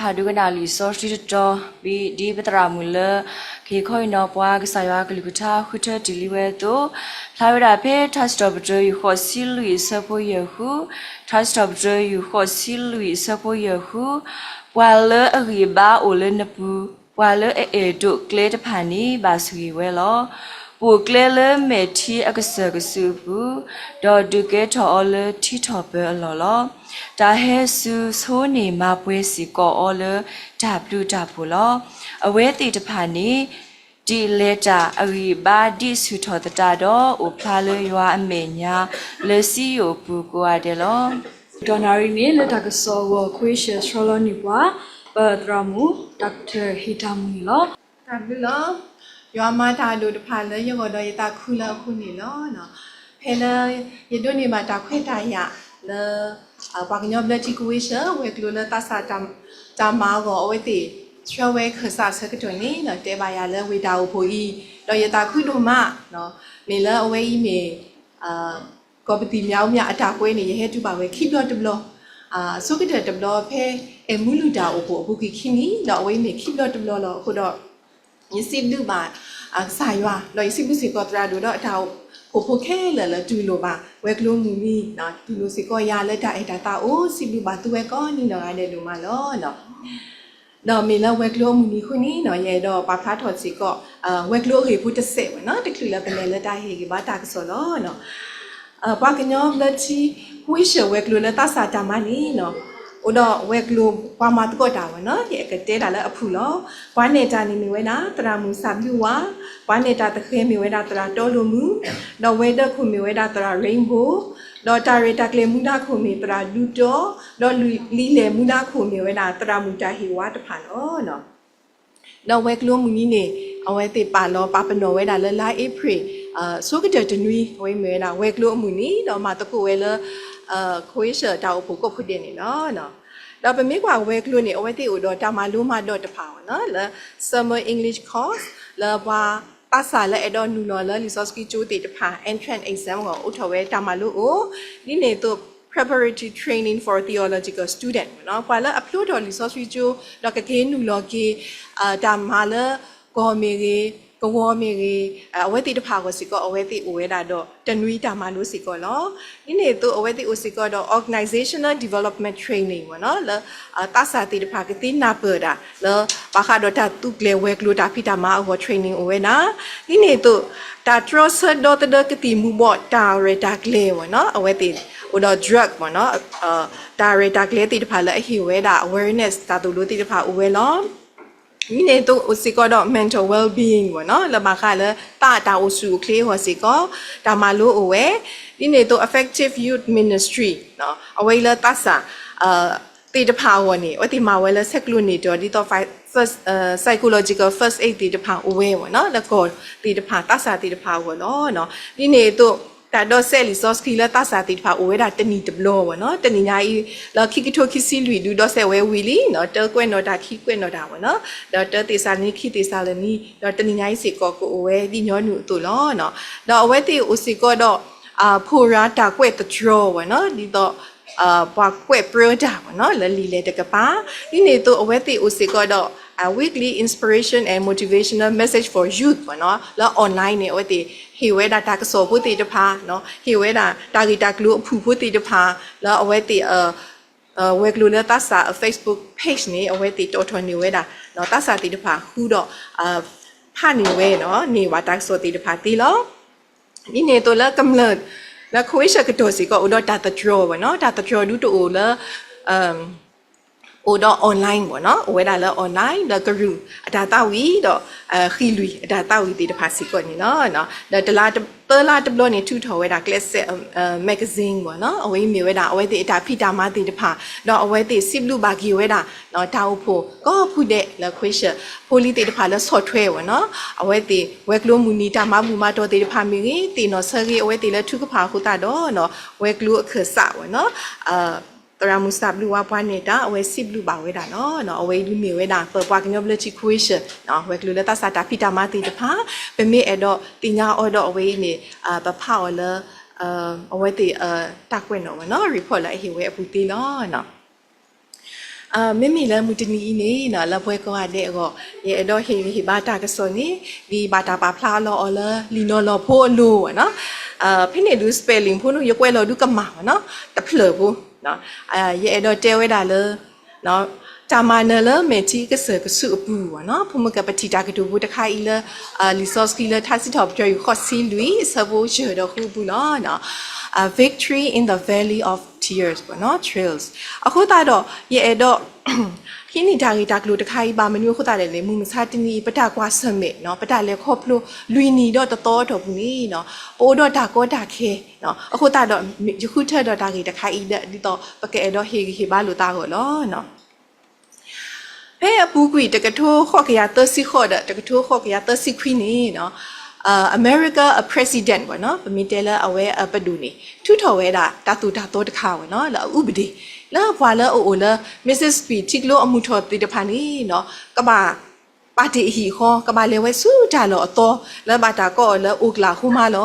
ပကဖးဒိကနၣ်လံာ်စီဆှံတတီၤ ဒ်ပသရၣ်မုၣ်လၢ ကဟ့ၣ်ခီဟ့ၣ်နီၤပှၤကစၢ်ယွၤအကလုၢ်ကထါ ဃုထၢတ့ၢ်လံဝဲအသိး, ဖျါဝဲဒၣ်ဖဲ ထါစံးထီၣ်ပတြၢၤ ယူၢ်ဃိးဆံလွံၢ် အဆၢဖိယဲၢ်ဃု, ထါစံးထီၣ်ပတြၢၤ ယူၢ်ဃိးဆံလွံၢ် အဆၢဖိယဲၢ်ဃု, ပှၤလၢအဂံၢ်အဘါအိၣ်လၢနပူၤ, ပှၤလၢအအဲၣ်ဒိးကျဲတဖၣ်န့ၣ် ဘၣ်ဆိၣ်ဂ့ၤဝဲလီၤ. ပိာ်ကျဲလၢမဲာ်ထံအကစၢၢ်ကစုအပူၤ, ဒီးဒုးကဲထီၣ်အီၤလၢထံထီၣ်ပၢၤအလီၢ်လီၤ. တၢ်ဟဲစူၤဆိန့ၢ်မၤပှဲၤစ့ၢ်ကီးအီၤလၢတၢ်ဘျုးတၢ်ဖှိၣ်လီၤ. အဝဲသ့ၣ်တဖၣ်န့ၣ် ဒ်လဲၤတၢ်အဂံၢ်အဘါဒ်ဆူၣ်ထီၣ်သတးဒီး အိၣ်ဖျါလၢယွၤအမဲာ်ညါ လၢစံယိၣ်အပူၤကိးဂၤဒဲးလီၤ. ဒီးနၣ်ရံၣ်န့ၣ် လၢတၢ်ကစီၣ်အဂီၢ် ခွ့ရှၢၣ်ဆှီလီၤန့ၢ်ပှၤ ပသရၣ်မုၣ် Doctor ဟ့ၣ်တၢ်မုၢ်န့ၣ်လီၤ. တၢ်ဘျုးလီၤ. ယွၤမၤတၢ်အဒိၣ်တဖၣ်လၢယဂီၢ်ဒီးယသးခုလၢအဃိန့ၣ်လီၤ. ဖဲလၢယဒိးန့ၢ်ဘၣ်တၢ်ခွဲးတၢ်ယာ်လၢ ပှၤကညီဘျၢထံခွ့ရှၢၣ် ဝဲၤကျိၤလၢသးစၢ်တၢ်မၤအဂီၢ် အဝဲသ့ၣ်ဆှၢဝဲခၢၣ်စးအဆၢကတီၢ်န့ၣ် တဲဘၣ်ယၤလၢဝ့ၢ်တၢ်အိၣ်ဖှိၣ်အံၤ ဒီးယသးခုဒိၣ်မး မ့ၢ်လၢအဝဲအံၤမ့ၢ် ကီၢ်ပသံၣ်မၠးအူမၠးအတၢ်ကွဲးန့ၣ် ယဟဲတုၤဘၣ်ဝဲခံဘျီတဘျီ, အဆိကတၢၢ်တဘျီဖဲ အဲၣ်မူလုၢ်တၢ်အိၣ်ဖှိၣ်အပူၤကွံာ်ခံနံၣ် ဒီးအဝဲအံၤမ့ၢ်ခံဘျီတဘျီလီၤ. အဃိဒီး ယစံးဘျုးဘၣ် ကစၢ်ယွၤ ဒီးယစံးဘျုးစ့ၢ်ကီးသရၣ်ဒိၣ်ဒီးအတၢ်အိၣ်ဖှိၣ်ဖိခဲလၢာ်လၢတူၢ်လိာ်ဘၣ် ဝဲၤကျိၤမုၢ်နံၤ တူၢ်လိာ်စ့ၢ်ကီးယၤလၢတၢ်အဲၣ်တၢ်သးအိၣ် စံးဘျုးဘၣ်သုဝဲကိးနံၤနီၢ်ဂၤဒဲးဒိၣ်မးလီၤ. ဒီးမ့ၢ်လၢဝဲၤကျိၤအမုၢ်နံၤအဃိန့ၣ် ယအဲၣ်ဒိးပာ်ဖျါထီၣ်စ့ၢ်ကီး ဝဲၤကျိၤအဂ့ၢ်ဖိတစဲးဝဲနီၤ တချုးလၢပလဲၤလၢတၢ်ဟ့ၣ်ဂံၢ်ဘါတၢ်ကစီၣ်လီၤ. ပှၤကညီဘျၢထံ ခွ့ရှၢၣ်ဝဲၤကျိၤလၢသးစၢ်တၢ်မၤန့ၣ် အိၣ်ဒီးဝဲၤကျိၤပှၤမၤသကိးတၢ်ဝဲနီၤ ယအဲၣ်ကတဲတၢ်လၢအဖုၣ်လီၤ. ပှၤနဲၣ်တၢ်န့ၣ်မ့ၢ်ဝဲဒၣ် သရၣ်မုၣ်စၢ်ဘျုးဝါ, ပှၤနဲၣ်တၢ်သဃဲၤမ့ၢ်ဝဲဒၣ်သရၣ်တီလိာ်မုၢ်, ဒီးဝဲၤဒၢးခိၣ်မ့ၢ်ဝဲဒၣ်သရၣ် Rainbow, ဒီးတၢ်ရဲၣ်တၢ်ကျဲၤမူဒါခိၣ်မ့ၢ်သရၣ်ဒူတီ, ဒီးလံာ်လဲၢ်မူဒါခိၣ်မ့ၢ်ဝဲဒၣ်သရၣ်မုၣ်တၢ်ဟ့ၣ်ဝါတဖၣ်လီၤ. ဒီးဝဲၤကျိၤအမုၢ်နံၤန့ၣ် အဝဲသ့ၣ်ပာ်လီၤပာ်ပနီၣ်ဝဲဒၣ်လၢလါအ့ဖြ့ၣ် ဆိကတၢၢ်တနွံ အဝဲမ့ၢ်ဝဲဒၣ်ဝဲၤကျိၤအမုၢ်နံၤ ဒီးမၤသကိးဝဲလၢ ခွ့ရှၢၣ်တၢ်အိၣ်ဖှိၣ်ကိးဖုဒဲးန့ၣ်လီၤ. ဒီးပမ့ၢ်ကွၢ်ဝဲၤကျိၤန့ၣ် အဝဲသ့ၣ်အိၣ်ဒီးတၢ်မၤလိမၤဒိးတဖၣ်အီၤနီၤ လၢ Summer English Course လၢပှၤသးစၢ်လၢအဲၣ်ဒိးနုာ်လီၤလၢလံာ်စီဆှံကၠိသ့ၣ်တဖၣ် entrance exam အဂီၢ် အိးထီၣ်ဝဲတၢ်မၤလိအိၣ်, ဒ်န့ၣ်အသိး preparatory training for theological student နီၤ ပှၤလၢအဖျိထီၣ်လံာ်စီဆှံကၠိ ဒီးကက့ၤနုာ်လီၤက့ၤ တၢ်မၤလၢကီၢ်မ့ၢ်ဂ့ၤ, ကဝီၤမ့ၢ်ဂ့ၤ, အဝဲသ့ၣ်တဖၣ်အဂီၢ်စ့ၢ်ကီး အဝဲသ့ၣ်အိၣ်ဝဲဒၣ်ဒီးတနွံတၢ်မၤလိစ့ၢ်ကီးလီၤ. ဒ်န့ၣ်အသိး အဝဲသ့ၣ်အိၣ်စ့ၢ်ကီးဒီး organizational development training နီၤ လၢ သးစၢ်သ့ၣ်တဖၣ်ကသ့နၢ်ပၢၢ်တၢ်လၢ ဘၣ်ဃးဒီးတၢ်သူးကျဲၤဝဲၤကျိၤတၢ်ဖံးတၢ်မၤအဂီၢ် training အိၣ်ဝဲဒၣ်, ဒ်န့ၣ်အသိး တၢ်တြီဆၢဒီသဒၢကသံၣ်မူၤဘှီးတၢ်ရဲၣ်တၢ်ကျဲၤဝဲနီၤ အဝဲသ့ၣ်အိၣ်ဒီး drug မ့ၢ်နီၤ တၢ်ရဲၣ်တၢ်ကျဲၤသ့ၣ်တဖၣ်လၢအဟ့ၣ်ဝဲဒၣ် awareness တၢ်သိၣ်လိသ့ၣ်တဖၣ်အိၣ်ဝဲလီၤ. ဒ်န့ၣ်အသိးအိၣ်စ့ၢ်ကီးဒီး mental well-being ဝဲနီၤ လၢဘၣ်ဃးလၢသးအတၢ်အိၣ်ဆူၣ်အိၣ်ချ့အဂီၢ်စ့ၢ်ကီး တၢ်မၤလိအိၣ်ဝဲ, ဒ်န့ၣ်အသိး effective youth ministry အဝဲအံၤလၢသးစၢ် သ့ၣ်တဖၣ်အဂီၢ်န့ၣ် အဝဲသ့ၣ်မၤဝဲလၢဆဲးကျိးန့ၢ်ဒီး ဒ်သိး first, psychological first aid သ့ၣ်တဖၣ်အိၣ်ဝဲဝဲနီၤ လၢကီၢ်သ့ၣ်တဖၣ် သးစၢ်သ့ၣ်တဖၣ်အဂီၢ်လီၤ. ဒ်န့ၣ်အသိး တၢ်ဒီးစဲးလံာ်စီဆှံလၢသးစၢ်သ့ၣ်တဖၣ်အိၣ်ဝဲဒၣ်တနံၣ်တဘျီဝဲနီၤ တနံၣ်ညါအံၤ လၢခံကထိခံဆံလွံၢ်ဒုးဒီးစဲးဝဲဝံၤလံနီၤ တၢကွဲးနီၣ်တၢ်ခံကွဲးနီၣ်တၢ်ဝဲနီၤ ဒီးတၢသ့းစၤလနံ ခံသ့းစၤလနံ ဒီးတနံၣ်ညါအံၤစ့ၢ်ကီးကအိၣ်ဝဲဒ်ညီနုၢ်အသိးလီၤ. ဒီးအဝဲသ့ၣ်အိၣ်စ့ၢ်ကီးဒီး ဖိရၤတၢ်ကွဲးသတြီၤဝဲနီၤ ဒ်သိး ပှၤကွဲးပြၢတၢ်ဝဲနီၤ လၢလံာ်လဲၢ်တကပၤ, ဒ်န့ၣ်အသိးအဝဲသ့ၣ်အိၣ်စ့ၢ်ကီးဒီး weekly inspiration and motivational message for youth ဝဲနီၤ လၢ online န့ၣ် အဝဲသ့ၣ်ဟ့ၣ်ဝဲဒၣ်တၢ်ကစီၣ်ဖိသ့ၣ်တဖၣ်, ဟ့ၣ်ဝဲဒၣ်တၢ်ဂ့ၢ်တၢ်ကျိၤအဖုၣ်ဖိသ့ၣ်တဖၣ် လၢအဝဲသ့ၣ် ဝဲၤကျိၤလၢသးစၢ်အ Facebook page န့ၣ် အဝဲသ့ၣ်တီၣ်ထီၣ်န့ၢ်ဝဲဒၣ် သးစၢ်သ့ၣ်တဖၣ်ဃုာ်ဒီး ဖးန့ၢ်ဝဲနီၤ န့ၢ်ဘၣ်တၢ်ကစီၣ်သ့ၣ်တဖၣ်သ့လီၤ. ဒ်န့ၣ်အသိးလၢကမျၢၢ် လၢခဝ့ၡၢၣ်ကတီၢ်စ့ၢ်ကီး အိၣ်ဒီးတၢ်သတြီၤဝဲနီၤ တၢ်သတြီၤဒုတအိၣ်လၢ အိၣ်ဒီး online ဝဲနီၤ အိၣ်ဝဲဒၣ်လၢ online ဒီးကရူၢ်အတၢ်သးဝံၣ်ဒီး ဃံလွံၢ်အတၢ်သးဝံၣ်သ့ၣ်တဖၣ်စ့ၢ်ကီးန့ၣ်လီၤ. ဒီးတလါတဘျီန့ၣ် ထုးထီၣ်ဝဲဒၣ်ကျဲးစဲး magazine ဝဲနီၤ အဝဲအံၤမ့ၢ်ဝဲဒၣ် အဝဲသ့ၣ်အတၢ်ဖံးတၢ်မၤသ့ၣ်တဖၣ် ဒီးအဝဲသ့ၣ်စံးဘျုးဘၣ်က့ၤဝဲဒၣ် တၢ်အိၣ်ဖှိၣ်ကိးဖုဒဲးလၢခဝ့ၡၢၣ် ဖိလံၤသ့ၣ်တဖၣ်လၢဆီၣ်ထွဲဝဲနီၤ အဝဲသ့ၣ်ဝဲၤကျိၤမုၢ်နံၤတၢ်မၤဘူၣ်မၤတီၢ်သ့ၣ်တဖၣ်မ့ၢ်ဂ့ၤ သ့ၣ်နီၣ်ဆၢဂ့ၤ အဝဲသ့ၣ်လၢထုကဖၣ်အဃိသတးဒီး ဝဲၤကျိၤအခၢၣ်စးဝဲနီၤ သရၣ်မုၣ်စၢ်ဘျုးဝါပှၤနဲၣ်တၢ် အဝဲစံးဘျုးဘၣ်ဝဲဒၣ်လီၤ. အဝဲအံၤမ့ၢ်ဝဲဒၣ် ပပှၤကညီဘျၢထံခဝ့ၡၢၣ် ဝဲၤကျိၤလၢသးစၢ်တၢ်ဖံးတၢ်မၤသ့ၣ်တဖၣ် ပမ့ၢ်အဲၣ်ဒိးသ့ၣ်ညါအီၤဒီးအဝဲအံၤန့ၣ် ပဖးအီၤလၢ အဝဲသ့ၣ်တၢ်ကွဲးနီၣ်ဝဲနီၤ report လၢအဟ့ၣ်ဝဲအပူၤသ့လီၤ. မ့မ့ၢ်လၢမုၢ်တနံၤအံၤန့ၣ် လၢပှၤကိးဂၤဒဲးအဂီၢ် ယအဲၣ်ဒိးဟ့ၣ်ဂံၢ်ဟ့ၣ်ဘါတၢ်ကစီၣ်န့ၣ် ဒ်ဘၣ်တၢ်ပာ်ဖျါလီၤအီၤလၢ လံာ်နီၤလီၤဖိအလိၤနီၤ. ဖဲန့ၣ်ဒုး spelling ဖိန့ၣ် ယကွဲးလီၤဒုးကမၣ်နီၤ တဖျၢၣ်ဖိ ယအဲၣ်ဒိးတဲဝဲဒၣ်လၢ တၢ်မၤနၢၤလၢမဲာ်ထံကစၢၢ်ကဆူးအပူၤနီၤ. ဖိမုၣ်ကပထံၣ်တၢ်ကတိၤဖိတခါအံၤလၢ လံာ်စီဆှံလၢထါစံးထီၣ်ပတြၢၤ ယူၢ်ဃီၣ်ဆံလွံၢ် အဆၢဖိယဲၢ်ဒီးဃုအပူၤလီၤ. Victory in the Valley of Tears နီၤ Tears. အဃိသတးဒီး ယအဲၣ်ဒိး ဟံးန့ၢ်တၢ်ဂ့ၢ်တၢ်ကျိၤတခါအံၤ ဘၣ်မနုၤအဃိသတးလဲၣ်န့ၣ် မုၢ်မဆါတနံၤအံၤ ပတၢ်ကွၢ်ဆၢၣ်မဲာ်နီၤ ပတၢ်လဲၤခီဖျိ လွံၢ်နံၣ်ဒီးတသီအတီၢ်ပူၤန့ၣ်နီၤ ပအိၣ်ဒီးတၢ်ကီတၢ်ခဲ အဃိသတးဒီး ယဃုထၢဒီးတၢ်ဂ့ၢ်တခါအံၤဒီး ဒ်သိးပကအဲၣ်ဒိးဟ့ၣ်ဂံၢ်ဟ့ၣ်ဘါလိာ်သးအဂီၢ်လီၤ. ဖဲအပူၤကွံာ် တကထိဃိးကယၤသၢဆံဃိးဒီး တကထိဃိးကယၤသၢဆံခွံန့ၣ်နီၤ အမဲရကၤအ president နီၤ ပမ့ၢ်တဲလၢအဝဲအပဒိၣ်န့ၣ် ထုးထီၣ်ဝဲဒၣ်တၢ်သိၣ်တၢ်သီတခါဝဲနီၤ လၢအ ဥပဒေ လၢပှၤလၢအအိၣ်လၢ Mississippi ထံကျိအမုၢ်ထီၣ်သ့ၣ်တဖၣ်န့ၣ်နီၤ ကဘၣ် ပာ်တ့ၢ်အဟံၣ်အဃီ ကဘၣ်လဲၤဝဲဆူတၢ်လီၢ်အသီ လၢဘၣ်တၢ်ကိးအီၤလၢ Oklahoma လီ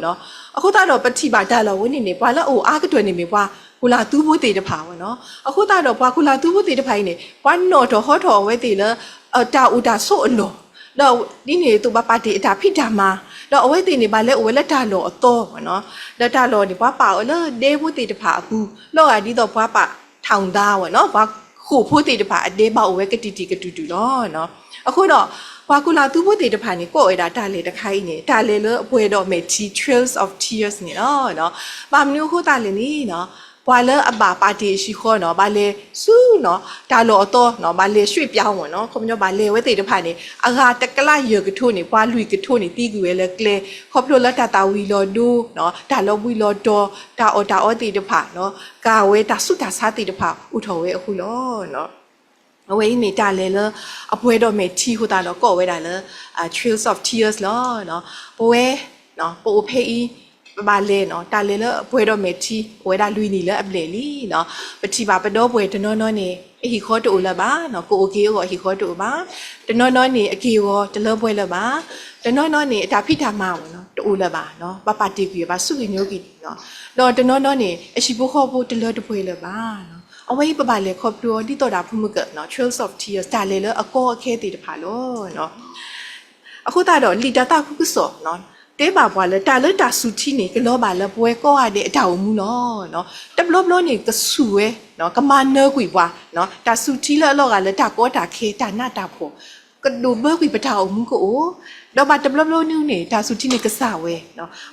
ၤ. အဃိသတးဒီးပထံၣ်ဘၣ်တၢ်လီၢ်ဝဲန့ၣ်န့ၣ် ပှၤလၢအအိၣ်အါကတၢၢ်န့ၣ်မ့ၢ်ပှၤ ကိုယ်စားပြု ဖိသ့ၣ်တဖၣ်ဝဲနီၤ. အဃိသတးဒီးပှၤ ကိုယ်စားပြု ဖိသ့ၣ်တဖၣ်အံၤန့ၣ် ပှၤနီၣ်ထီၣ်ဟီထီၣ်အဝဲသ့ၣ်လၢ တၢ်အိၣ်တၢ်ဆိးအလီၢ် ဒီးဒ်န့ၣ်အသိးဘၣ်ပာ်တ့ၢ်အတၢ်ဖံးတၢ်မၤ ဒီးအဝဲသ့ၣ်န့ၣ် ဘၣ်လဲၤအိၣ်ဝဲလၢတၢ်လီၢ်အသီဝဲနီၤ. ဒီးတၢ်လီၢ်န့ၣ် ပှၤပာ်အီၤလၢဒဲဖိသ့ၣ်တဖၣ်အပူၤ လီၤဂာ်ဒ်သိးပှၤပာ် ထောင်သား ဝဲနီၤ ပှၤဃိာ်ဖိသ့ၣ်တဖၣ်အဒဲဘၣ်အိၣ်ဝဲကတံာ်တံာ်ကတုၤတုၤလီၤ. အဃိဒီး ပှၤ ကိုယ်စားပြု ဖိသ့ၣ်တဖၣ်န့ၣ် ကိးဝဲဒၣ်တၢ်လဲၤတခါအံၤန့ၣ် တၢ်လဲၤလၢအပှဲၤဒီးမဲာ်ထံ Trails of Tears န့ၣ်လီၤ. ဘၣ်မနုၤအဃိသတးလဲၣ်န့ၣ်နီၤ ပှၤလၢအဘၣ်ပာ်တ့ၢ်အဟံၣ်ဃီနီၤ ဘၣ်လဲၤဆူနီၤ တၢ်လီၢ်အသီနီၤ ဘၣ်လဲၤရွှေ့ပြောင်းဝဲနီၤ ခီပညီဘၣ်လဲၤဝဲသ့ၣ်တဖၣ်န့ၣ် အဂၤတကလးယဲၢ်ကထိန့ၣ် ပှၤလွံၢ်ကထိန့ၣ် သံကွံာ်ဝဲလၢကျဲ ခီဖျိလၢတၢ်သၣ်ဝံၤလီၤဒိနီၤ တၢ်လီၤဘှံးလီၤတီၤ တၢ်အီၣ်တၢ်အီသ့ၣ်တဖၣ်နီၤ ကၤဝဲတၢ်ဆူးတၢ်ဆါသ့ၣ်တဖၣ်အိၣ်ထီၣ်ဝဲအဃိလီၤ. အဝဲအံၤမ့ၢ်တၢ်လဲၤလၢအပှဲၤဒီးမဲာ်ထံအဃိသတးဒီး ကိးဝဲဒၣ်လၢ Trails of Tears လီၤ. ပဝဲ ပအိၣ်ဖဲအံၤ ပဘၣ်လဲၤနီၤ တၢ်လဲၤလၢအပှဲၤဒီးမဲာ်ထံ အိၣ်ဝဲဒၣ်လွံၢ်နံၣ်လၢအဘျဲၣ်လံနီၤ. ပထံၣ်ဘၣ်ပဒီပုၢ်ဝဲၢ်တနီၤနီၤန့ၣ် အဟံၣ်ဃီတအိၣ်လၢၤဘၣ်နီၤ ကအိၣ်က့ၤအဂီၢ်အဟံၣ်ဃီတအိၣ်ဘၣ်. တနီၤနီၤန့ၣ် အက့ၢ်အဂီၤတလၢပှဲၤလၢၤဘၣ်. တနီၤနီၤန့ၣ် အတၢ်ဖံးတၢ်မၤဝဲနီၤ တအိၣ်လၢၤဘၣ်နီၤ ဘၣ်ပာ်တ့ၢ်ကွံာ်ဘၣ်ဆူၣ်က့ၤညိကွံာ်နီၤ. ဒီးတနီၤနီၤန့ၣ် အဟံၣ်ဖိဃီဖိတလၢတပှဲၤလၢၤဘၣ်နီၤ. အဝဲအံၤပဘၣ်လဲၤခီဖျိအီၤဒ်သိးဒီးဖိမုၣ်ကပထံၣ်တၢ်ကတိၤဖိ ဒ်သိးတၢ်လီၢ်အကီအခဲသ့ၣ်တဖၣ်လီၤ. အဃိသတးဒီး လံာ်တၢ်သးခုကစီၣ်နီၤ တဲဘၣ်ပှၤလၢတၢ်လၢတၢ်ဆူးထံန့ၣ် ကလီၤဘၣ်လၢပဝဲကိးဂၤဒဲးအတၢ်အိၣ်မူလီၤ. တဘျီဘျီန့ၣ် ကဆူၣ်ဝဲ ကမၤနၢၤကွံာ်ပှၤ တၢ်ဆူးထံလၢအလီၤဂာ်လၢတၢ်ကီတၢ်ခဲ တၢ်နးတၢ်ဖှီၣ် ကဒိၣ်ဘၢကွံာ်ပတၢ်အိၣ်မူကအိၣ်, ဒီးဘၣ်တဘျီဘျီန့ၣ် တၢ်ဆူးထံန့ၣ်ကစၢ်ဝဲ.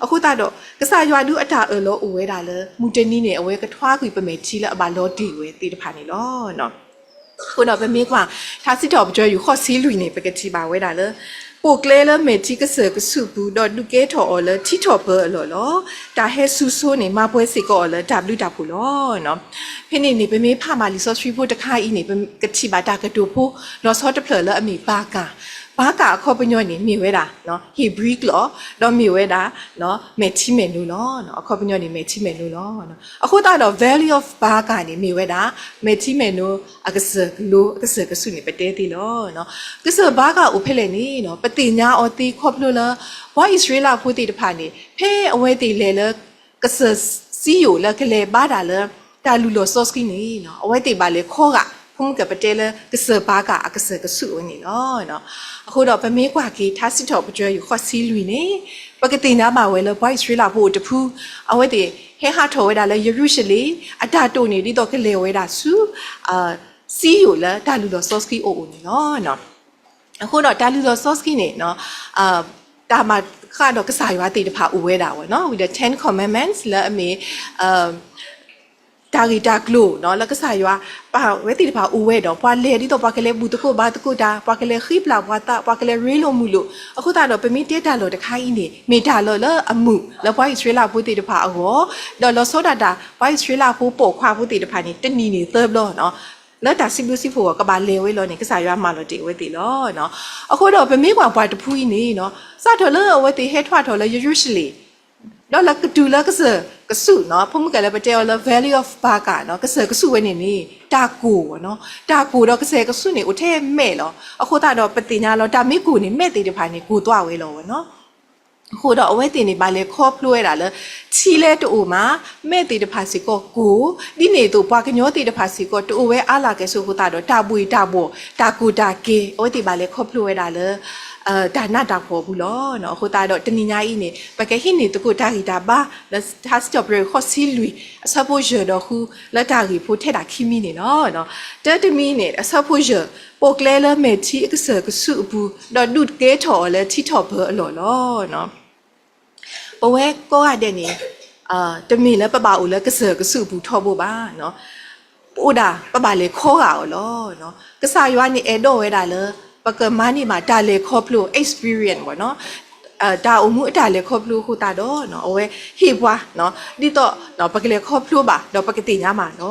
အဃိသတးဒီး ကစၢ်ယွၤဒုးအတၢ်အၢၣ်လီၤအိၣ်ဝဲဒၣ်လၢ မုၢ်တနံၤန့ၣ် အဝဲကထွါကွံာ်ပမဲာ်ထံလၢအဘၣ်လီၤတ့ၢ်ဝဲသ့ၣ်တဖၣ်န့ၣ်လီၤ. အဃိဒီးပမ့ၢ်ကွၢ် ထါစံးထီၣ်ပတြၢၤ ယူၢ်ဃီၣ်ဆံလွံၢ်န့ၣ် ပကထံၣ်ဘၣ်ဝဲဒၣ်လၢ ပိာ်ကျဲလၢမဲာ်ထံကစၢၢ်ကဆူးပူၤ ဒီးဒုးကဲထီၣ်အီၤလၢထံထီၣ်ပၢၤအလီၢ်လီၤ. တၢ်ဟဲစူၤဆိန့ၣ် မၤပှဲၤစ့ၢ်ကီးအီၤလၢတၢ်ဘျုးတၢ်ဖှိၣ်လီၤ. ဖဲန့ၣ်န့ၣ် ပမ့ၢ်ဖးမၤလံာ်စီဆှံဖိတခါအံၤန့ၣ် ပကထံၣ်ဘၣ်တၢ်ကတိၤဖိ လီၤဆီတဖျၢၣ်လၢအမ့ၢ်ဘါကၢ်. ဘါကၢ်အခီပညီန့ၣ် မ့ၢ်ဝဲဒၣ် ဟ့းဘြံးကျိာ် ဒီးမ့ၢ်ဝဲဒၣ် မဲာ်ထံမဲာ်နိလီၤ. အခီပညီန့ၣ် မဲာ်ထံမဲာ်နိလီၤ. အဃိသတးဒီး Valley of Baca န့ၣ် မ့ၢ်ဝဲဒၣ် မဲာ်ထံမဲာ်နိအကစၢၢ်ကလိ အကစၢၢ်ကဆူးန့ၣ် ပတဲသ့လီၤ. ကစၢၢ်ဘါကၢ်အိၣ်ဖဲလဲၣ်န့ၣ် ပသ့ၣ်ညါအီၤသ့ခီဖျိလၢ ပှၤအံၣ်စရ့လးဖိသ့ၣ်တဖၣ်န့ၣ် ဖဲအဝဲသ့ၣ်လဲၤလၢ ကစၢၢ်စံယိၣ်လၢကလဲၤဘါတၢ်လၢ တၢ်လုၢ်လီၢ်စီဆှံန့ၣ် အဝဲသ့ၣ်ဘၣ်လဲၤခီဂာ် ဖိမုၣ်ကပတဲလၢ ကစၢၢ်ဘါကၢ်အကစၢၢ်ကဆူးအဝဲန့ၣ်လီၤ. အဃိဒီးပမ့ၢ်ကွၢ်က့ၤ ထါစံးထီၣ်ပတြၢၤ ယူၢ်ဃီၣ်ဆံလွံၢ်န့ၣ် ပကသ့ၣ်ညါဘၣ်ဝဲလၢ ပှၤအံၣ်စရ့လးဖိအိၣ်တဖု အဝဲသ့ၣ်ဟဲဟးထီၣ်ဝဲဒၣ်လၢယရူၤၡလ့ၣ် အတၢ်တိာ်န့ၣ် ဒ်သိးကလဲၤဝဲဒၣ်ဆူ စံယိၣ်လၢတၢ်လုၢ်လီၢ်စီဆှံအိၣ်အိၣ်န့ၣ်လီၤ. အဃိဒီးတၢ်လုၢ်လီၢ်စီဆှံန့ၣ် တၢ်မၤဃၣ်ဒီးကစၢ်ယွၤသ့ၣ်တဖၣ်အိၣ်ဝဲဒၣ်ဝဲနီၤ with the Ten Commandments လၢအမ့ၢ် တၢ်ဂ့ၢ်တၢ်ကျိၤနီၤ လၢကစၢ်ယွၤပာ်ဝဲသ့ၣ်တဖၣ်အိၣ်ဝဲဒီး ပှၤလဲၤဒ်သိးပှၤကလဲၤဘူၣ်သကိးဘါသကိးတၢ် ပှၤကလဲၤဃ့ပျၢ်ပှၤသး ပှၤကလဲၤရ့လိာ်မုာ်လိာ်. အဃိသတးဒီး ပမ့ၢ်တဲတၢ်လီၢ်တခါအံၤန့ၣ် မ့ၢ်တၢ်လီၢ်လၢအမုာ်လၢပှၤအံၣ်စရ့လးဖိသ့ၣ်တဖၣ်အဂီၢ်, ဒီးလီၤဆီဒၣ်တၢ် ပှၤအံၣ်စရ့လးဖိပိာ်ခွါဖိသ့ၣ်တဖၣ်န့ၣ် တနံၣ်န့ၣ်သၢဘျီနီၤ လၢတၢ်စံးဘျုးစံးဖှိၣ်အဂီၢ် ကဘၣ်လဲၤဝဲလီၤန့ၣ် ကစၢ်ယွၤမၤလီၤတ့ၢ်အဝဲသ့ၣ်လီၤ. အဃိဒီးပမ့ၢ်ကွၢ်ပှၤတဖုအံၤန့ၣ်နီၤ စးထီၣ်လၢအဝဲသ့ၣ်ဟဲထီၣ်ထီၣ်လၢယရူၤၡလ့ၣ် ဒီးလၢကတုၤလၢကစၢၢ်ကဆူးနီၤ ဖိမုၣ်ကဲလၢပတဲအီၤလၢ Valley of Baca နီၤ ကစၢၢ်ကဆူးဝဲန့ၣ်န့ၣ် တၢ်ကိၢ်ဝဲနီၤ တၢ်ကိၢ်ဒီးကစၢၢ်ကဆူးန့ၣ် အိၣ်ထဲမဲာ်လီၤ. အဃိသတးဒီးပသ့ၣ်ညါလီၤ တၢ်မ့ၢ်ကိၢ်န့ၣ် မဲာ်သ့ၣ်တဖၣ်န့ၣ် ကိၢ်သွးဝဲလီၤဝဲနီၤ. အဃိဒီးအဝဲသ့ၣ်န့ၣ် ဘၣ်လဲၤခီဖျိဝဲဒၣ်လၢ ထံလဲတအိၣ်မး, မဲၢ်သ့ၣ်တဖၣ်စ့ၢ်ကီးကိၢ်, ဒ်န့ၣ်အသိး ပှၤကညီသ့ၣ်တဖၣ်စ့ၢ်ကီး တအိၣ်ဝဲအါလၢ်ကဲၣ်ဆိးအဃိသတးဒီး တၢ်ဘှ့ၣ်တၢ်ဘှီၣ် တၢ်ကိၢ်တၢ်ဂီၤ အဝဲသ့ၣ်ဘၣ်လဲၤခီဖျိဝဲဒၣ်လၢ တၢ်နးတၢ်ဖှီၣ်အပူၤလီၤ. အဃိသတးဒီး တနံၤညါအံၤန့ၣ် ပကဟံးန့ၢ်သကိးတၢ်ဂံၢ်တၢ်ဘါ လၢထါစံးထီၣ်ပတြၢၤ ဃိးဆံလွံၢ် အဆၢဖိယဲၢ်ဒီးဃု လၢတၢ်ဂ့ၢ်ဖိထဲဒၣ်ခံမံၤန့ၣ်လီၤ. တၢတမံၤန့ၣ် အဆၢဖိယဲၢ်, ပိာ်ကျဲလၢမဲာ်ထံအကစၢၢ်ကဆူးအပူၤ, ဒီးဒုးကဲထီၣ်အီၤလၢထံထီၣ်ပၢၤအလီၢ်လီၤ. ပဝဲကိးဂၤဒဲးန့ၣ် တမ့ၢ်လၢပဘၣ်အိၣ်လၢကစၢၢ်ကဆူးအပူၤထီဘိဘၣ်. ပအိၣ်ဒၣ်ပဘၣ်လဲၤခီဂာ်အီၤလီၤ. ကစၢ်ယွၤန့ၣ်အဲၣ်ဒိးဝဲဒၣ်လၢ ပကမၤန့ၢ်ဘၣ်တၢ်လဲၤခီဖျိ experience ဘၣ်နီၤ, တၢ်အိၣ်မူအတၢ်လဲၤခီဖျိအဃိသတးဒီး အဝဲဟ့ၣ်ပှၤ ဒ်သိး ပကလဲၤခီဖျိဘၣ် ဒီးပကသ့ၣ်ညါဘၣ်လီ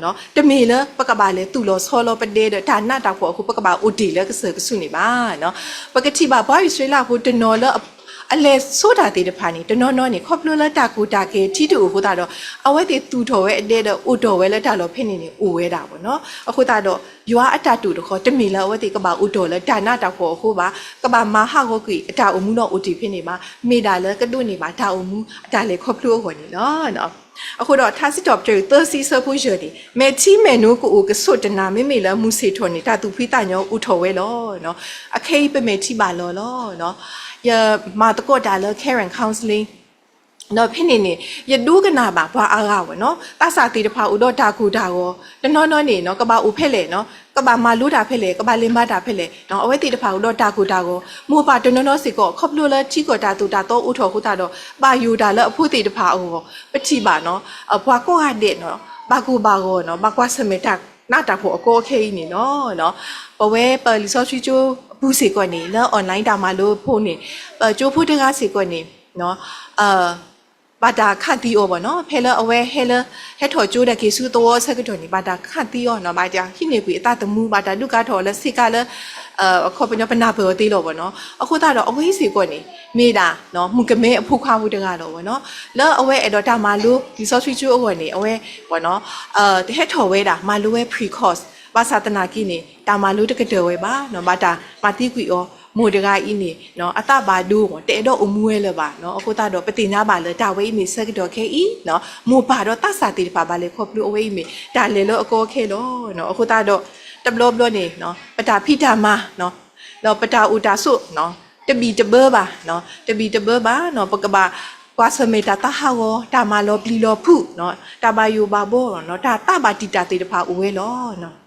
ၤ. တမ့ၢ်လၢပကဘၣ်လဲၤသူၣ်လီၤဆီလီၤပဒဲဒီးတၢ်နးတၢ်ဖှီၣ်အဃိ ပကဘၣ်အိၣ်တ့ၢ်လၢကစၢၢ်ကဆူးန့ၣ်ဘၣ်. ပကထံၣ်ဘၣ်ပှၤအံၣ်စရ့လးဖိတနီၤလၢ အလဲၤဆိတၢ်သ့ၣ်တဖၣ်န့ၣ် တနီၤနီၤန့ၣ် ခီဖျိလၢတၢ်ကိၢ်တၢ်ဂီၤထံတအိၣ်အဃိသတးဒီး အဝဲသ့ၣ်သူၣ်ထီၣ်ဝဲအဒဲဒီးအိၣ်တီၢ်ဝဲလၢတၢ်လီၢ်ဖဲန့ၣ်န့ၣ် အိၣ်ဝဲဒၣ်ဘၣ်နီၤ. အဃိသတးဒီး ယွၤအတၢ်တိာ်တခီ တမ့ၢ်လၢအဝဲသ့ၣ်ကဘၣ်အိၣ်တီၢ်လၢတၢ်နးတၢ်ဖှီၣ်အဃိဘၣ်, ကဘၣ်မၤဟးဂီၤကွံာ်အတၢ်အိၣ်မူဒီးအိၣ်တ့ၢ်ဖဲန့ၣ်ဘၣ်, မ့ၢ်ဒၣ်လၢကဒိးန့ၢ်ဘၣ်တၢ်အိၣ်မူအတၢ်လဲၤခီဖျိအဂီၢ်န့ၣ်လီၤ. အဃိဒီးထါစံးထီၣ်ပတြၢၤ သၢဆံ အဆၢဖိယဲၢ်န့ၣ် မဲာ်ထံမဲာ်နိကအိၣ်ကဆိးတနၤ မ့မ့ၢ်လၢမုၢ်ဆ့ၣ်ထီၣ်န့ၣ် တၢ်သူၣ်ဖှံသးညီအိၣ်ထီၣ်ဝဲလီၤ. အခဲအံၤပမဲာ်ထံဘၣ်လီၤလီၤ. ယမၤသကိးတၢ်လၢ Karen Counseling ဒီးဖဲန့ၣ်န့ၣ် ယဒိကနၣ်ဘၣ်ပှၤအါဂၤဘၣ်နီၤ, သးစၢ်သ့ၣ်တဖၣ်အိၣ်ဒီးတၢ်ကိၢ်တၢ်ဂီၤ, တနီၤနီၤန့ၣ်နီၤ ကဘၣ်အိၣ်ဖဲလဲၣ်နီၤ, ကဘၣ်မၤလိတၢ်ဖဲလဲၣ်, ကဘၣ်လဲၤမၤတၢ်ဖဲလဲၣ်, အဝဲသ့ၣ်တဖၣ်အိၣ်ဒီးတၢ်ကိၢ်တၢ်ဂီၤ, မိၢ်ပၢ်တနီၤနီၤစ့ၢ်ကီး ခီဖျိလၢထံကီၢ်တၢ်သိၣ်တၢ်သီအိၣ်ထီၣ်အဃိသတးဒီး ဘၣ်ယိၣ်တၢ်လၢအဖိသ့ၣ်တဖၣ်အဂီၢ်, ပထံၣ်ဘၣ်နီၤ, ပှၤကိးဂၤဒဲးနီၤ ဘၣ်ကိၢ်ဘၣ်ဂီၤနီၤ, ဘၣ်ကွၢ်ဆၢၣ်မဲာ်တၢ်နးတၢ်ဖှီၣ်အကီအခဲအံၤန့ၣ်လီၤ. ပဝဲပလံာ်စီဆှံကၠိအပူၤစ့ၢ်ကီးန့ၣ် လၢ online တၢ်မၤလိဖိန့ၣ် ပကၠိဖိတဂၤစ့ၢ်ကီးန့ၣ် ဘၣ်တၢ်ခးသံအီၤဘၣ်နီၤ, ဖဲလၢအဝဲဟဲလၢ ဟဲထီၣ်ကၠိဒီးက့ၤဆူသဝီအဆၢကတီၢ်န့ၣ် ဘၣ်တၢ်ခးသံအီၤနီၤ, ဘၣ်တၢ်ဟံးန့ၢ်ကွံာ်အသးသမူ, ဘၣ်တၢ်ဒုးကးထီၣ်အီၤလၢဆ့ကၤလၢ အခီပညီပနၢ်ပၢၢ်အီၤသ့လီၤဘၣ်နီၤ. အဃိသတးဒီးအဝဲစ့ၢ်ကီးန့ၣ် မ့ၢ်ဒၣ် မုၣ်ကမဲအဖိခွါဖိတဂၤလီၤဘၣ်နီၤ. လၢအဝဲအဲၣ်ဒိးတၢ်မၤလိလံာ်စီဆှံကၠိအဂီၢ်န့ၣ် အဝဲ ဟဲထီၣ်ဝဲဒၣ် မၤလိဝဲ pre-course ဘၣ်ဆၣ်သနာ်က့န့ၣ် တၢ်မၤလိတကတၢၢ်ဝဲဘၣ်နီၤ, ဘၣ်တၢ်မၤသံကွံာ်အီၤ, မိၢ်တဂၤအံၤန့ၣ် အသးဘၣ်ဒိ တအဲၣ်ဒိးအိၣ်မူဝဲလၢၤဘၣ်နီၤ. အဃိသတးဒီး ပသ့ၣ်ညါဘၣ်လၢတၢ်ဝဲအံၤမ့ၢ်ဆၢကတီၢ်ခဲအံၤ မိၢ်ပၢ်ဒီးသးစၢ်သ့ၣ်တဖၣ်ဘၣ်လဲၤခီဖျိအဝဲအံၤမ့ၢ်တၢ်လဲၤလၢအကီအခဲလီၤ. အဃိသတးဒီး တဘျီဘျီန့ၣ် ပတၢ်ဖံးတၢ်မၤ ဒီးပတၢ်အိၣ်တၢ်ဆိး တဘံၣ်တဘၢဘၣ်, တဘံၣ်တဘၢဘၣ်နီၤ, ပကဘၣ်ကွၢ်ဆၢၣ်မဲာ်တၢ်သးဟးဂီၤ, တၢ်မၤလီၤပျံၤလီၤဖုး, တၢ်ဘၣ်ယိၣ်ဘၣ်ဘီ, တၢ်သးဘၣ်တံာ်တာ်သ့ၣ်တဖၣ်အိၣ်ဝဲလီၤ.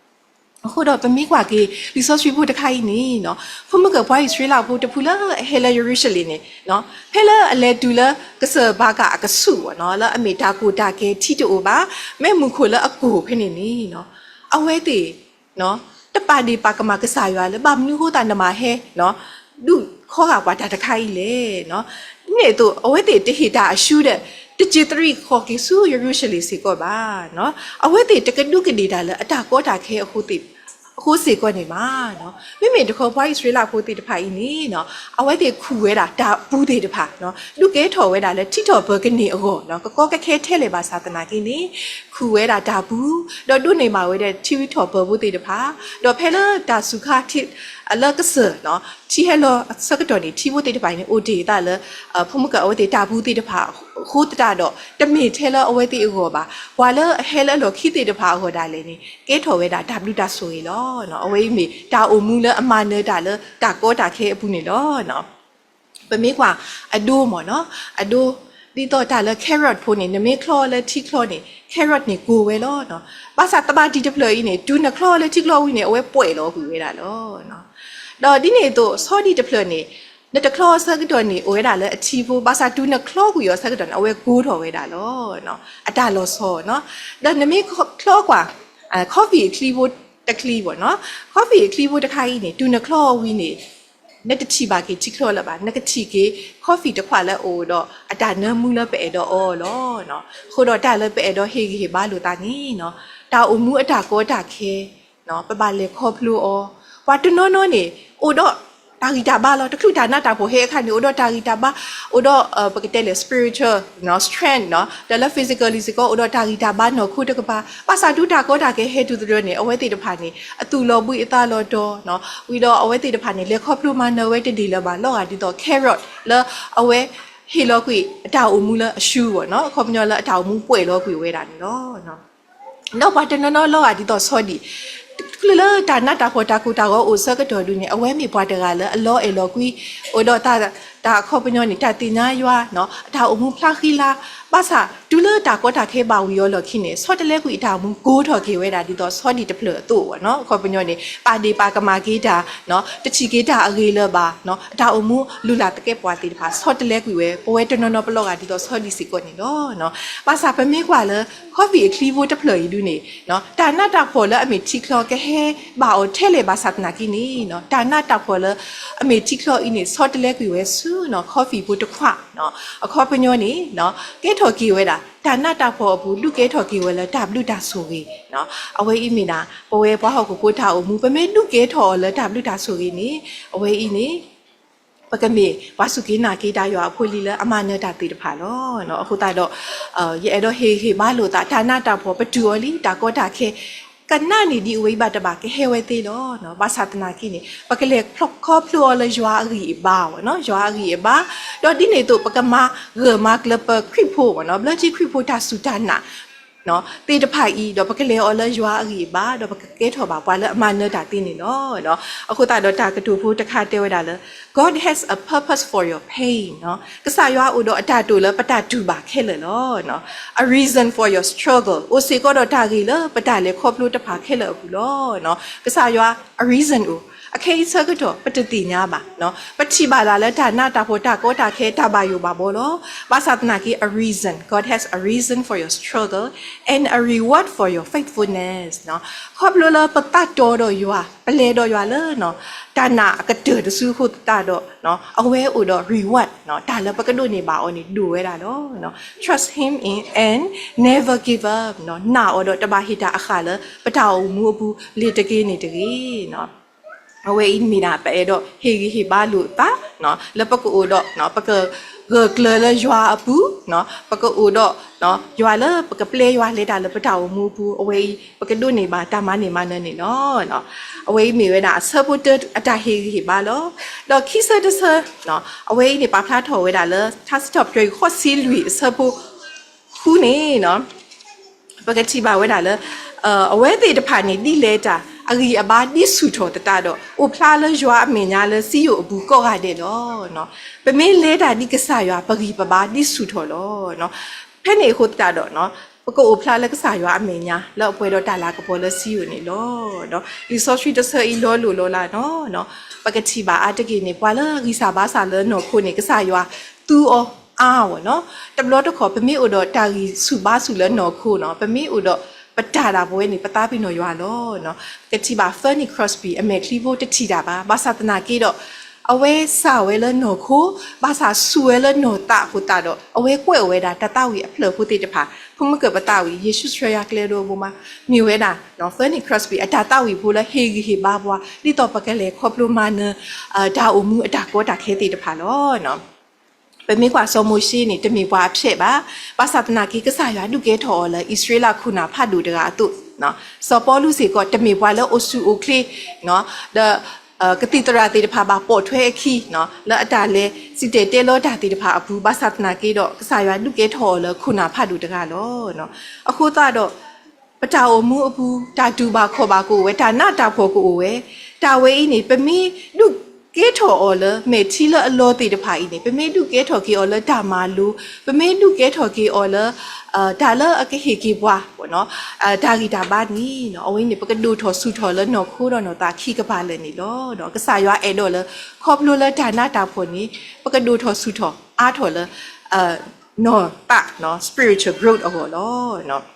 အဃိဒီးပမ့ၢ်ကွၢ်က့ၤ လံာ်စီဆှံဖိတခါအံၤန့ၣ် ဖိမုၣ်ကၢ်ပှၤအံၣ်စရ့လးဖိတဖုလၢအဟဲလၢယရူၤၡလ့ၣ်န့ၣ် ဖဲလၢအလဲၤတုၤလၢကစၢၢ်ဘၤကၣ်အကဆူးဘၣ်နီၤ, လၢအမ့ၢ်တၢ်ကိၢ်တၢ်ဂီၤထံတအိၣ်ဘၣ်, မ့ၢ်မုၢ်ခိၣ်လၢအကိၢ်ဖဲန့ၣ်န့ၣ် အဝဲသ့ၣ် တပာ်ဒ့ၣ်ပာ်ကမၣ်ကစၢ်ယွၤလၢ ဘၣ်မနုၤအဃိသတးနမၤဟဲ ဒုးခီဂာ်ပှၤတၢ်တခါအံၤလဲၣ်. ဒ်န့ၣ်အသိး အဝဲသ့ၣ်တဟ့ၣ်တၢ်အရှုံးဒီး တစံးသရံးဃီၤက့ၤဆူယရူၤၡလ့ၣ်စ့ၢ်ကီးဘၣ်. အဝဲသ့ၣ်တကဒူးကဒ့ၣ်တၢ်လၢအတၢ်ကီတၢ်ခဲအဃိသ့ၣ် အဃိစ့ၢ်ကီးန့ၣ်ဘၣ်. မ့မ့ၢ်တခီပှၤအံၣ်စရ့လးဖိသ့ၣ်တဖၣ်အံၤန့ၣ် အဝဲသ့ၣ်ခူၣ်ဝဲဒၣ်တၢ်ပူၤသ့ၣ်တဖၣ်, ဒုးကဲထီၣ်ဝဲဒၣ်လၢထံထီၣ်ပၢၤကန့ၢ်အဂီၢ်, ကကီကခဲထဲလဲၣ်ဘၣ်ဆၣ်သနာ်က့န့ၣ် ခူၣ်ဝဲဒၣ်တၢ်ပူၤ, ဒီးဒိးန့ၢ်ဘၣ်ဝဲဒၣ်ထံထီၣ်ပၢၤဖိသ့ၣ်တဖၣ်, ဒီးဖဲလၢတၢ်စူၤခါ လၢကစၢၢ် ထံဟဲလီၤအဆၢကတီၢ်န့ၣ် ထံဖိသ့ၣ်တဖၣ်အံၤန့ၣ် အိၣ်တ့ၢ်အသးလၢ ဖိမုၣ်ကၢ်အဝဲသ့ၣ်တၢ်ပူၤသ့ၣ်တဖၣ်အဃိသတးဒီး တမ့ၢ်ထဲလၢအဝဲသ့ၣ်အဂီၢ်ဘၣ်. ပှၤလၢအဟဲလၢအလီၢ်ခံသ့ၣ်တဖၣ်အဂီၢ်ဒၣ်လဲာ်န့ၣ် ကဲထီၣ်ဝဲဒၣ်တၢ်ဘျုးတၢ်ဆိၣ်ဂ့ၤလီၤ. အဝဲအံၤမ့ၢ်တၢ်အိၣ်မူလၢအမၤနၢၤတၢ်လၢတၢ်ကီတၢ်ခဲအပူၤန့ၣ်လီၤ. ပမ့ၢ်ကွၢ်အဒိမ့ၢ်နီၤ, အဒိ ဒ်သိးတၢ်လၢ carrot ဖိန့ၣ် နမ့ၢ်ချီလၢထံချီန့ၣ် carrot န့ၣ်ကိၢ်ဝဲလီၤ. ဘၣ်ဆၣ်သဘၣ်တံၢ်တဖျၢၣ်အံၤန့ၣ် တုၤနချီလၢထံချီဝံၤန့ၣ် အဝဲပှဲၤလီၤကွံာ်ဝဲဒၣ်လီၤ. ဒီးဒ်န့ၣ်အသိး ဆီဒံၣ်တဖျၢၣ်န့ၣ် နတချီအဆၢကတီၢ်န့ၣ် အိၣ်ဝဲဒၣ်လၢအထံဖိ, ဘၣ်ဆၣ်တုၤနချီကွံာ်အီၤအဆၢကတီၢ်န့ၣ် အဝဲကိၢ်ထီၣ်ဝဲဒၣ်လီၤ. အတၢ်လီၤဆီ, ဒီးနမ့ၢ်ချီကွၢ် coffee အချံဖိတချံဘၣ်နီၤ, coffee အချံဖိတခါအံၤန့ၣ် တုၤနချီအီၤဝံၤန့ၣ် နတထံၣ်ဘၣ်က့ၤထံချီလၢၤဘၣ်, နကထံၣ်က့ၤ coffee တခွးလၢအအိၣ်ဒီးအတၢ်နၢမူလၢပအဲၣ်ဒိးအီအီၤလီၤ. အဃိဒီးတၢ်လၢပအဲၣ်ဒိးဟ့ၣ်ဂံၢ်ဟ့ၣ်ဘါလိာ်သးန့ၣ် တၢ်အိၣ်မူအတၢ်ကီတၢ်ခဲ ပဘၣ်လဲၤခီဖျိအီၤ, ပှၤတနီၤနီၤန့ၣ် အိၣ်ဒီး တၢ်ဂံၢ်တၢ်ဘါလီၤ. တချုးတၢ်နးတၢ်ဖှီၣ်ဟဲအခါန့ၣ် အိၣ်ဒီးတၢ်ဂံၢ်တၢ်ဘါ, အိၣ်ဒီး ပကတဲလဲၣ် spiritual strength နီၤ, ဒီးလၢ physically စ့ၢ်ကီး အိၣ်ဒီးတၢ်ဂံၢ်တၢ်ဘါနီၢ်ခိတကပၤ, ဘၣ်ဆၣ်တုၤတၢ်ကီတၢ်ခဲဟဲတုၤသတးန့ၣ် အဝဲသ့ၣ်တဖၣ်န့ၣ် အသူၣ်လီၤဘှံးအသးလီၤတီၤနီၤ, ဝံၤဒီးအဝဲသ့ၣ်တဖၣ်န့ၣ် လဲၤခီဖျိမၤနၢၤဝဲတဒ်လၢၤဘၣ် လီၤဂာ်ဒ်သိး carrot လၢအဝဲ ဟ့ၣ်လီၤကွံာ်အတၢ်အိၣ်မူလၢအရှူအဂီၢ်နီၤ, အခီပညီလၢအတၢ်အိၣ်မူပှဲၤလီၤကွံာ်ဝဲဒၣ်န့ၣ်လီၤ. ဒီးပှၤတနီၤနီၤလီၤဂာ်ဒ်သိးဆီဒံၣ်, တချုးလၢတၢ်နးတၢ်ဖှီၣ်တၢ်ကိၢ်တၢ်ဂီၤအိၣ်အဆၢကတီၢ်ဒုန့ၣ် အဝဲမ့ၢ်ပှၤတဂၤလၢအလီၤအဲၣ်လီၤကွံ, အိၣ်ဒီးတၢ်, တၢ်အခီပညီန့ၣ် တၢ်သ့ၣ်ညါယွၤနီၤ, အတၢ်အိၣ်မူဖျါဃံလၤ, ဘၣ်ဆၣ်တုၤလၢတၢ်ကီတၢ်ခဲဘၣ်ဝံၤအီၤလီၢ်ခံန့ၣ် ဆီတလဲကွံာ်အတၢ်အိၣ်မူကိးထီၣ်က့ၤဝဲဒၣ်ဒ်သိးဆီဒံၣ်တဖျၢၣ်အသိးနီၤ, အခီပညီန့ၣ် ပာ်ဒ့ၣ်ပာ်ကမၣ်က့ၤတၢ်နီၤ, တထံၣ်က့ၤတၢ်အဂ့ၤလၢၤဘၣ်နီၤ, အတၢ်အိၣ်မူလုၢ်လၢ်သကဲးပဝးသ့ၣ်တဖၣ် ဆီတလဲကွံာ်ဝဲ, ပဝဲတနီၤနီၤပလီၤဂာ်ဒ်သိးဆီဒံၣ်စ့ၢ်ကီးန့ၣ်လီၤ. ဘၣ်ဆၣ်ပမ့ၢ်ကွၢ်လၢ coffee အချံဖိတဖျၢၣ်အံၤဒုန့ၣ် တၢ်နးတၢ်ဖှီၣ်လၢအမ့ၢ်ထံချီကဟဲဘၣ်အီၤထဲလဲၣ်ဘၣ်ဆၣ်သနာ်က့န့ၣ်, တၢ်နးတၢ်ဖှီၣ်လၢအမ့ၢ်ထံချီအံၤန့ၣ် ဆီတလဲကွံာ်ဝဲဆူနီၤ coffee ဖိတခွးနီၤ, အခီပညီန့ၣ် ကဲထီၣ်က့ၤဝဲဒၣ် တၢ်နးတၢ်ဖှီၣ်အပူၤ ဒုးကဲထီၣ်က့ၤဝဲလၢတၢ်ဘျုးတၢ်ဆိၣ်ဂ့ၤနီၤ, အဝဲအံၤမ့ၢ်ဒၣ် ပဝဲပှၤဟီၣ်ခိၣ်ဖိတၢ်အိၣ်မူ ပမ့ၢ်ဒုးကဲထီၣ်အီၤလၢတၢ်ဘျုးတၢ်ဆိၣ်ဂ့ၤန့ၣ်, အဝဲအံၤန့ၣ် ပကမ့ၢ်ပှၤစူၢ်က့ၤနာ်က့ၤတၢ်ယွၤအဖိအလံၤလၢအမၤနၢၤတၢ်သ့ၣ်တဖၣ်လီၤ. အဃိသတးဒီး ယအဲၣ်ဒိးဟ့ၣ်ဂံၢ်ဟ့ၣ်ဘါလိာ်သး တၢ်နးတၢ်ဖှီၣ် ပတုာ်အီၤလံ တၢ်ကီတၢ်ခဲ ကနးန့ၢ်ဒံးအဝဲအံၤဘၣ်တဘၣ် ကဟဲဝဲသ့လီၤ. ဘၣ်ဆၣ်သနာ်က့န့ၣ် ပကလဲၤခီဖျိအီၤလၢယွၤအဂံၢ်အဘါနီၤ, ယွၤအဂံၢ်အဘါ, ဒီးဒ်န့ၣ်အသိး ပကမၤဂၢၢ်မၤကျၢၤပှၤခရံာ်ဖိနီၤ, ဘျၢထံခရံာ်ဖိတၢ်စူၢ်တၢ်နာ် သ့ၣ်တဖၣ်အံၤ ဒီးပကလဲၤအီၤလၢယွၤအဂံၢ်အဘါ, ဒီးပကကဲထီၣ်ဘၣ်ပှၤလၢအမၤနၢၤတၢ်သ့န့ၣ်လီၤ. အဃိသတးဒီးတၢ်ကတိၤဖိတခါတဲဝဲဒၣ်လၢ God has a purpose for your pain နီၤ, ကစၢ်ယွၤအိၣ်ဒီးအတၢ်တိာ်လၢပတၢ်တူၢ်ဘၣ်ခဲလၢာ်လီၤ. A reason for your struggle အိၣ်စ့ၢ်ကီးဒီးတၢ်ဂ့ၢ်လၢပတၢ်လဲၤခီဖျိတဖၣ်ခဲလၢာ်အပူၤလီၤ. ကစၢ်ယွၤ အ reason အိၣ်, အခဲအံၤဆၢကတီၢ်ပတသ့ၣ်ညါဘၣ်, ပထံၣ်ဘၣ်ဒၣ်လၢတၢ်နးတၢ်ဖှီၣ် တၢ်ကီတၢ်ခဲ တၢ်ဘၣ်ယိၣ်ဘၣ်ဘီလီၤ. ဘၣ်ဆၣ်သနာ်က့ a reason, God has a reason for your struggle and a reward for your faithfulness နီၤ, ခီဖျိလၢပသးတီဒီးယွၤ, ပလဲၤဒီးယွၤလၢ တၢ်နာ်အကတၢၢ်တစုအဃိသတးဒီး အဝဲအိၣ်ဒီး reward နီၤ, တၢ်လၢပကဒိးန့ၢ်ဘၣ်အီၤန့ၣ်ဒိၣ်ဝဲဒၣ်လီၤ. Trust him in and never give up နီၤ, နာ်အီၤဒီးတဘၣ်ဟ့ၣ်တၢ်အဃၢ်လၢပတၢ်အိၣ်မူအပူၤ လ့ၤတက့ၤန့ၣ်တဂ့ၤ အဝဲအံၤမ့ၢ်ဒၣ်ပအဲၣ်ဒိးဟ့ၣ်ဂံၢ်ဟ့ၣ်ဘါလိာ်သး လၢပကအိၣ်ဒီး ပကဂၢၢ်ကျၢၤလၢယွၤအပူၤ, ပကအိၣ်ဒီး ယွၤလၢပကပျဲယွၤလဲၤတၢ်လၢပတၢ်အိၣ်မူအပူၤ, အဝဲအံၤ ပကဒိးန့ၢ်ဘၣ်တၢ်မၤန့ၢ်မၤနၢၤန့ၣ်လီၤ. အဝဲအံၤမ့ၢ်ဝဲဒၣ်အဆၢဖိတၢအတၢ်ဟ့ၣ်ဂံၢ်ဟ့ၣ်ဘါလီၤ. ဒီးခံဆၢတဆၢ အဝဲအံၤန့ၣ် ပာ်ဖျါထီၣ်ဝဲဒၣ်လၢ ထါစံးထီၣ်ပတြၢၤအံၤဃိးဆံလွံၢ်အဆၢဖိဃုန့ၣ် ပကထံၣ်ဘၣ်ဝဲဒၣ်လၢ အဝဲသ့ၣ်တဖၣ်န့ၣ် ဒ်လဲၤတၢ်အဂံၢ်အဘါဒ်ဆူၣ်ထီၣ်သတးဒီး အိၣ်ဖျါလၢယွၤအမဲာ်ညါလၢစံယိၣ်အပူၤကိးဂၤဒဲးလီၤ. ပမ့ၢ်လဲၤတၢ်ဒ်ကစၢ်ယွၤ ပဂံၢ်ပဘါဒ်ဆူၣ်ထီၣ်လီၤ. ဖဲန့ၣ်အဃိသတးဒီး ပကအိၣ်ဖျါလၢကစၢ်ယွၤအမဲာ်ညါ လၢအပှဲၤဒီးတၢ်လၤကပီၤလၢစံယိၣ်န့ၣ်လီၤ. လံာ်စီဆှံတဆၢအံၤလီၤလိၢ်လီၤလးနီၤ, ပကထံၣ်ဘၣ်အါတက့ၢ်န့ၣ် ပှၤလၢအဂံၢ်စၢ်ဘါစၢ်လၢနီၢ်ခိန့ၣ် ကစၢ်ယွၤသူအီၤအါအီၤနီၤ. တဘျီတခီၣ် ပမ့ၢ်အိၣ်ဒီးတၢ်ဂံၢ်ဆူၣ်ဘါဆူၣ်လၢနီၢ်ခိနီၤ, ပမ့ၢ်အိၣ်ဒီးပတၢ်ဒၣ်ပဝဲန့ၣ် ပသးပ့ၤနီၣ်ယွၤလီၤ. ကထံၣ်ဘၣ် Fanny Crosby အမဲာ်ချံဖိတထံၣ်တၢ်ဘၣ်. ဘၣ်ဆၣ်သနာ်က့ဒီး အဝဲစၢ်ဝဲလၢနီၢ်ခိ, ဘၣ်ဆၣ်ဆူၣ်ဝဲလၢနီၢ်သးအဃိသတးဒီး အဝဲကွဲးအီၤဝဲဒၣ်တၢ်သးဝံၣ်အဖျၢၣ်ဖိသ့ၣ်တဖၣ်, ဖိမုၣ်ကၢၢ်ပသးဝံၣ် ယ့ၣ်ၡူးဆှၢယွၤကျဲဒိဘိမး, မ့ၢ်ဝဲဒၣ် Fanny Crosby အတၢ်သးဝံၣ်ဖိလၢဟ့ၣ်ဂံၢ်ဟ့ၣ်ဘါပှၤ ဒ်သိးပကလဲၤခီဖျိမၤနၢၤ တၢ်အိၣ်မူအတၢ်ကီတၢ်ခဲသ့ၣ်တဖၣ်လီၤ. ပမ့ၢ်ကွၢ်စီၤမိၤၡ့န့ၣ် တမ့ၢ်ပှၤအဖျဲးဘၣ်. ဘၣ်ဆၣ်သနာ်က့ ကစၢ်ယွၤဒုးကဲထီၣ်အီၤလၢအံၣ်စရ့လးခိၣ်နၢ်ဖးဒိၣ်တဂၤအသိး, စီၤပီလူးစ့ၢ်ကီး တမ့ၢ်ပှၤလၢအိၣ်ဆူၣ်အိၣ်ချ့, ဒီး ကသံၣ်သရၣ်သ့ၣ်တဖၣ်ဘၣ်ပိာ်ထွဲအခံ လၢအတၢ်လဲၤစံၣ်တဲၤတဲလီၤတၢ်သ့ၣ်တဖၣ်အပူၤ, ဘၣ်ဆၣ်သနာ်က့ဒီး ကစၢ်ယွၤဒုးကဲထီၣ်အီၤလၢခိၣ်နၢ်ဖးဒိၣ်တဂၤလီၤ. အဃိသတးဒီး ပတၢ်အိၣ်မူအပူၤ တၢ်တူၢ်ဘၣ်ခီၣ်ဘၣ်ကအိၣ်ဝဲ, တၢ်နးတၢ်ဖှီၣ်ကအိၣ်ဝဲ, တၢ်ဝဲအံၤန့ၣ် ပမ့ၢ်ဒုးကဲထီၣ်အီၤလၢ မဲာ်ထံလၢအလီၤသ့ၣ်တဖၣ်အံၤန့ၣ် ပမ့ၢ်ဒုးကဲထီၣ်က့ၤအီၤလၢတၢ်မၤလိ, ပမ့ၢ်ဒုးကဲထီၣ်က့ၤအီၤလၢ တၢ်လၢအကဟ့ၣ်က့ၤပှၤ တၢ်ဂံၢ်တၢ်ဘါန့ၣ် အဝဲန့ၣ် ပကဒိၣ်ထီၣ်ဆူၣ်ထီၣ်လၢနီၢ်ခိဒီးနီၢ်သးခံကပၤလၢာ်န့ၣ်လီၤ. ကစၢ်ယွၤအဲၣ်ဒိးလၢ ခီဖျိလၢတၢ်နးတၢ်ဖှီၣ်န့ၣ် ပကဒိၣ်ထီၣ်ဆူၣ်ထီၣ်အါထီၣ်လၢ နီၢ်သး spiritual growth အဂီၢ်လီၤ.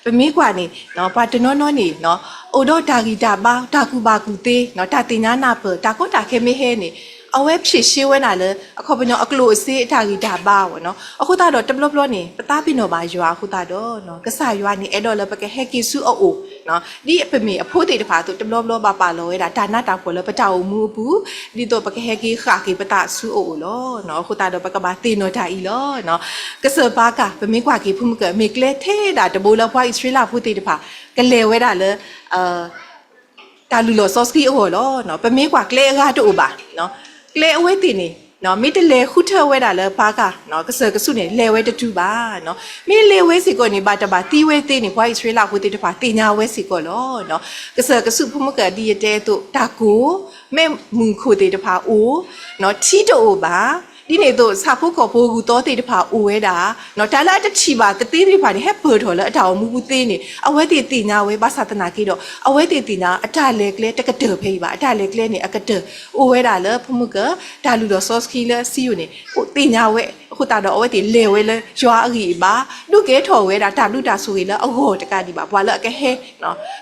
ပမ့ၢ်ကွၢ်န့ၣ် ပှၤတနီၤနီၤန့ၣ် အိၣ်ဒီးတၢ်ဂံၢ်တၢ်ဘါ တၢ်ကူၣ်ဘၣ်ကူၣ်သ့ တၢ်သ့ၣ်ညါနၢ်ပၢၢ် တၢ်ကီတၢ်ခဲမ့ၢ်ဟဲန့ၣ် အဝဲဖြေရှင်းဝဲဒၣ်လၢ အခီပညီအကျိၣ်အစ့အတၢ်ဂံၢ်တၢ်ဘါအဂီၢ်နီၤ. အဃိသတးဒီးတဘျီဘျီန့ၣ် ပသးပ့ၤနီၣ်ဘၣ်ယွၤအဃိသတးဒီး ကစၢ်ယွၤန့ၣ်အဲၣ်ဒိးလၢပကဟဲက့ၤဆူအအိၣ် ဒ်ပမ့ၢ်အဖိသ့ၣ်တဖၣ်အသိး တဘျီဘျီဘၣ်ပာ်လီၤဝဲဒၣ်တၢ်နးတၢ်ဖှီၣ်လၢပတၢ်အိၣ်မူအပူၤ ဒ်သိးပကဟဲက့ၤဃၣ်က့ၤပသးဆူအအိၣ်လီၤ. အဃိသတးဒီးပကဘၣ်သ့ၣ်နီၣ်တၢ်အံၤလီၤ. ကစၢၢ်ပာ်ကၢ် ပမ့ၢ်ကွၢ်က့ၤဖိမုၣ်ကၢၢ် မ့ၢ်ကျဲထဲဒၣ်တဘိလၢပှၤအံၣ်စရ့လးဖိသ့ၣ်တဖၣ် ကလဲၤဝဲဒၣ်လၢ တၢ်လုၢ်လီၢ်စီဆှံအဂီၢ်လီၤ. ပမ့ၢ်ကွၢ်ကျဲအဂၤတအိၣ်ဘၣ်. ကျဲအဝဲသ့ၣ်န့ၣ် မ့ၢ်တလဲၤဃုထၢဝဲဒၣ်လၢပာ်ကၢ် ကစၢၢ်ကဆူးန့ၣ် လဲၤဝဲတတုၤဘၣ်. မ့ၢ်လဲၤဝဲစ့ၢ်ကီးန့ၣ် ဘၣ်တဘၣ်သံဝဲသ့န့ၣ် ပှၤအံၣ်စရ့လးဖိသ့ၣ်တဖၣ်သ့ၣ်ညါဝဲစ့ၢ်ကီးလီၤ. ကစၢၢ်ကဆူးဖိမုၣ်ကၢၢ်ဒ်ယတဲအသိး တၢ်ကိၢ် မ့ၣ်မုၢ်ခိၣ်သ့ၣ်တဖၣ်အိၣ် ထံတအိၣ်ဘၣ်. ဒ်န့ၣ်အသိး ဆၣ်ဖိကီၢ်ဖိဂုၢ်သီသ့ၣ်တဖၣ်အိၣ်ဝဲဒၣ် တၢ်လၢအတထံၣ်ဘၣ်သ့သ့ၣ်တဖၣ်န့ၣ် ဟဲပၢၢ်ထီၣ်လၢအတၢ်အိၣ်မူပူၤသ့န့ၣ် အဝဲသ့ၣ်သ့ၣ်ညါဝဲ ဘၣ်ဆၣ်သနာ်က့ဒီး အဝဲသ့ၣ်သ့ၣ်ညါ အတၢ်လဲၤကျဲတကတၢၢ်ဖဲအံၤဘၣ်. အတၢ်လဲၤကျဲန့ၣ် အကတၢၢ် အိၣ်ဝဲဒၣ်လၢဖိမုၣ်ကၢၢ် တၢ်လုၢ်လီၢ်စီဆှံလၢစံယိၣ်န့ၣ် သ့ၣ်ညါဝဲအဃိသတးဒီး အဝဲသ့ၣ်လဲၤဝဲလၢယွၤအဂံၢ်အဘါ ဒုးကဲထီၣ်ဝဲဒၣ်တၢ်ဘျုးတၢ်ဆိၣ်ဂ့ၤလၢအဂီၢ်တကးဒံးဘၣ် ပှၤလၢအကဟဲ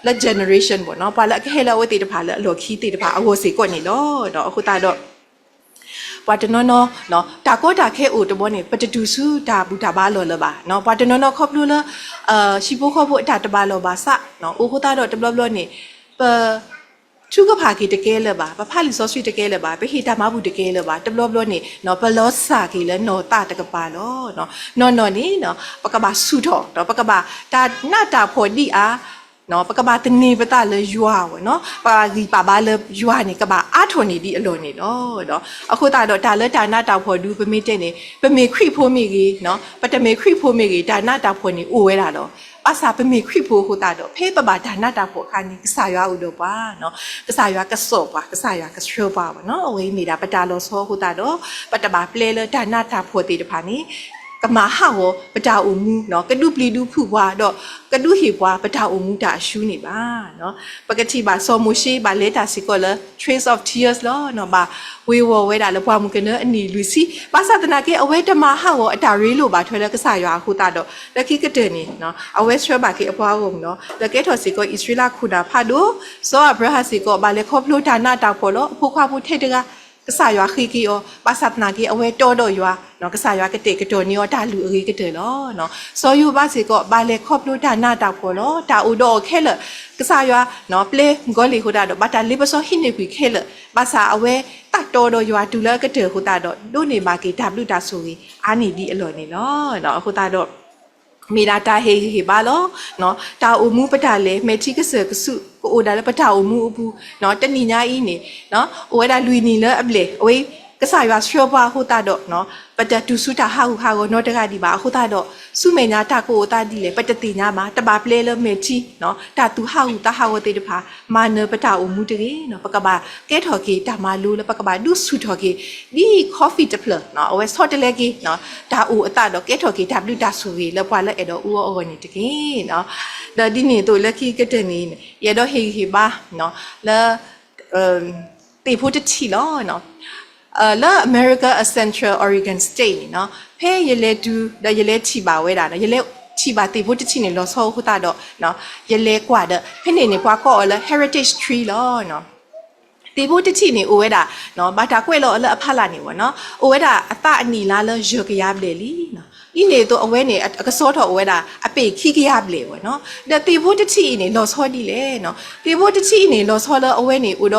လၢ generation ဘၣ်နီၤ ပှၤလၢအကဟဲလၢအဝဲသ့ၣ်တဖၣ်လၢအလီၢ်ခံသ့ၣ်တဖၣ်အဂီၢ်စ့ၢ်ကီးန့ၣ်လီၤ. အဃိသတးဒီး ပှၤတနီၤနီၤ တၢ်ကီတၢ်ခဲအိၣ်တဘျီန့ၣ် ပတတုၤဆူတၢ်ဘူၣ်တၢ်ဘါလီၢ်လၢၤဘၣ်. ပှၤတနီၤနီၤခီဖျိလၢ ဟံၣ်ဖိဃီဖိအတၢ်တဘၣ်လီၢ်ဘၣ်ဆၣ် အိၣ်အဃိသတးဒီးတဘျီဘျီန့ၣ် ပ ထုကဖၣ်က့ၤတကဲလၢၤဘၣ်, ပဖးလံာ်စီဆှံတကဲလၢၤဘၣ်, ပဟ့ၣ်တၢ်မၤဘူၣ်တကဲလၢၤဘၣ်, တဘျီဘျီန့ၣ် ပလီၤစၢ်က့ၤလၢနီၢ်သးတကပၤလီၤ. နီၢ်နီၢ်န့ၣ် ပကဘၣ်ဆူၣ်ထီၣ်, ပကဘၣ်တၢ်နးတၢ်ဖှီၣ်ဒံးအါ, ပကဘၣ်သန့ၤပသးလၢယွၤဝဲနီၤ, ပဂံၢ်ပဘါလၢယွၤန့ၣ် ကဘၣ်အါထီၣ်န့ၢ်ဒံးအလီၢ်န့ၣ်လီၤ. အဃိသတးဒီးတၢ်လၢတၢ်နးတၢ်ဖှီၣ်ဒု ပမ့ၢ်တဲန့ၣ် ပမ့ၢ်ခရံာ်ဖိမ့ၢ်ဂ့ၤ, ပတမ့ၢ်ခရံာ်ဖိမ့ၢ်ဂ့ၤ, တၢ်နးတၢ်ဖှီၣ်န့ၣ်အိၣ်ဝဲဒၣ်လီၤ. ဘၣ်ဆၣ်ပမ့ၢ်ခရံာ်ဖိအဃိသတးဒီး ဖဲပဘၣ်တၢ်နးတၢ်ဖှီၣ်အခါန့ၣ် ကစၢ်ယွၤအိၣ်ဒီးပှၤ, ကစၢ်ယွၤကစိာ်ပှၤ, ကစၢ်ယွၤကဆှၢပှၤဝဲနီၤ. အဝဲအံၤမ့ၢ်ဒၣ်ပတၢ်လီၤဆီအဃိသတးဒီး ပတဘၣ်ပျဲလၢတၢ်နးတၢ်ဖှီၣ်သ့ၣ်တဖၣ်န့ၣ် ကမၤဟးဂီၤပတၢ်အိၣ်မူ, ကဒုးပျံၤဒုးဖုးပှၤဒီး ကဒုးဟ့ၣ်ပှၤပတၢ်အိၣ်မူတၢ်အရှုံးန့ၣ်ဘၣ်. ပကထံၣ်ဘၣ်စီၤမိၤၡ့ဘၣ်လဲၤတၢ်စ့ၢ်ကီးလၢ Trail of Tears လီၤ. ဘၣ်ဝ့ၤဝီၤဝဲဒၣ်လၢပှၢ်မုၢ်ကနၢအနံၣ်လွံၢ်ဆံ, ဘၣ်ဆၣ်သနာ်က့ အဝဲတမၤဟးဂီၤအတၢ်ရ့လိာ်ဘၣ်ထွဲလၢကစၢ်ယွၤအဃိသတးဒီး လၢခံကတၢၢ်န့ၣ် အဝဲဆှၢဘၣ်က့ၤအပှၤဂီၢ်မုၢ်လီၤ. ဒီးကဲထီၣ်စ့ၢ်ကီးအံၣ်စရ့လးခိၣ်နၢ်ဖးဒိၣ်, စီၤအၤဘြၤဟၣ်စ့ၢ်ကီး ဘၣ်လဲၤခီဖျိတၢ်နးတၢ်ဖှီၣ်လီၤ. အဖိခွါဖိထဲတဂၤ ကစၢ်ယွၤဃ့က့ၤအီၤ, ဘၣ်ဆၣ်သနာ်က့ အဝဲတီဒီးယွၤ, ကစၢ်ယွၤကတဲာ်ကတီၤန့ၢ်အီၤတၢ်လုၢ်အဂ့ၤကတၢၢ်လီၤ. စီၤယိၤဘးစ့ၢ်ကီး ဘၣ်လဲၤခီဖျိတၢ်နးတၢ်ဖှီၣ်လီၤ. တၢ်အိၣ်ဒီးအီၤခဲလၢာ်, ကစၢ်ယွၤပျဲဂီၤလ့ၢ်အဃိသတးဒီး ဘၣ်တၢ်လ့ပစီဟံးန့ၢ်ကွံာ်ခဲလၢာ်, ဘၣ်ဆၣ်အဝဲသးတီဒီးယွၤတုၤလၢအကတၢၢ်အဃိသတးဒီး ဒိးန့ၢ်ဘၣ်က့ၤတၢ်ဘျုးတၢ်ဆိၣ်ဂ့ၤအါန့ၢ်ဒံးအလီၢ်န့ၣ်လီၤ. အဃိသတးဒီး မ့ၢ်ဒၣ်တၢ်ဟ့ၣ်ဂံၢ်ဟ့ၣ်ဘါလီၤ. တၢ်အိၣ်မူပတၢ်လဲၤ မဲာ်ထံကစၢၢ်ကဆူး ကအိၣ်ဒၣ်လၢပတၢ်အိၣ်မူအပူၤ, တနံၣ်ညါအံၤန့ၣ် အိၣ်ဝဲဒၣ်လွံၢ်နံၣ်လၢအဘျဲၣ်, အဝဲကစၢ်ယွၤဆှၢပှၤအဃိသတးဒီး ပတတုၤဆူတၢ်ဟးဂူာ်ဟးဂီၤနီတဂၤဒံးဘၣ်. အဃိသတးဒီး ဆူမဲာ်ညါတၢ်ကအိၣ်အသးဒ်လဲၣ် ပတသ့ၣ်ညါဘၣ်, တဘၣ်ပျဲလၢမဲာ်ထံ တၢ်သူၣ်ဟးဂူာ်သးဟးဂီၤသ့ၣ်တဖၣ် မၤနၢၤပတၢ်အိၣ်မူတဂ့ၤ, ပကဘၣ်ကဲထီၣ်က့ၤတၢ်မၤလိလၢပကဘၣ်ဒုးဆူၣ်ထီၣ်က့ၤ ဒ် coffee တဖျၢၣ် အဝဲဆီတလဲက့ၤ တၢ်အိၣ်အသးဒီးကဲထီၣ်က့ၤတၢ်ဘျုးတၢ်ဆိၣ်ဂ့ၤလၢပှၤလၢအဲၣ်ဒိးအူအီၤအဂီၢ်န့ၣ်တက့ၢ်. ဒီးဒ်န့ၣ်အသိးလၢခံကတၢၢ်န့ၣ် ယအဲၣ်ဒိးဟ့ၣ်ဂံၢ်ဟ့ၣ်ဘါ လၢ သ့ၣ်ဖိတထံၣ်လီၤ. လၢအမဲရကၤအ Central Oregon State န့ၣ် ဖဲယလဲၤတုၤဒီးယလဲၤထံၣ်ဘၣ်ဝဲဒၣ် ယလဲၤထံၣ်ဘၣ်သ့ၣ်ဖိတထံၣ်န့ၣ် လီၤဆီအဃိသတးဒီး ယလဲၤကွၢ်ဒီး ဖဲန့ၣ်န့ၣ် ပှၤကိးအီၤလၢ heritage tree လီၤ. သ့ၣ်ဖိတထံၣ်န့ၣ် အိၣ်ဝဲဒၣ် ဘၣ်တၢ်ကွဲးလီၤအီၤလၢအဖီလာ်န့ၣ်ဝဲနီၤ အိၣ်ဝဲဒၣ်အသးအနံၣ်အလါလၢယဲၢ်ကယၤဘျဲၣ်လံ. ဒ်န့ၣ်အသိးအဝဲန့ၣ် အကစီထီၣ်အိၣ်ဝဲဒၣ် အပ့ၢ်ခံကယၤဘျဲၣ်ဝဲနီၤ. ဒီးသ့ၣ်ဖိတထံၣ်အံၤန့ၣ် လီၤဆီဒ်လဲၣ်နီၤ. သ့ၣ်ဖိတထံၣ်အံၤန့ၣ် လီၤဆီလၢအဝဲန့ၣ်အိၣ်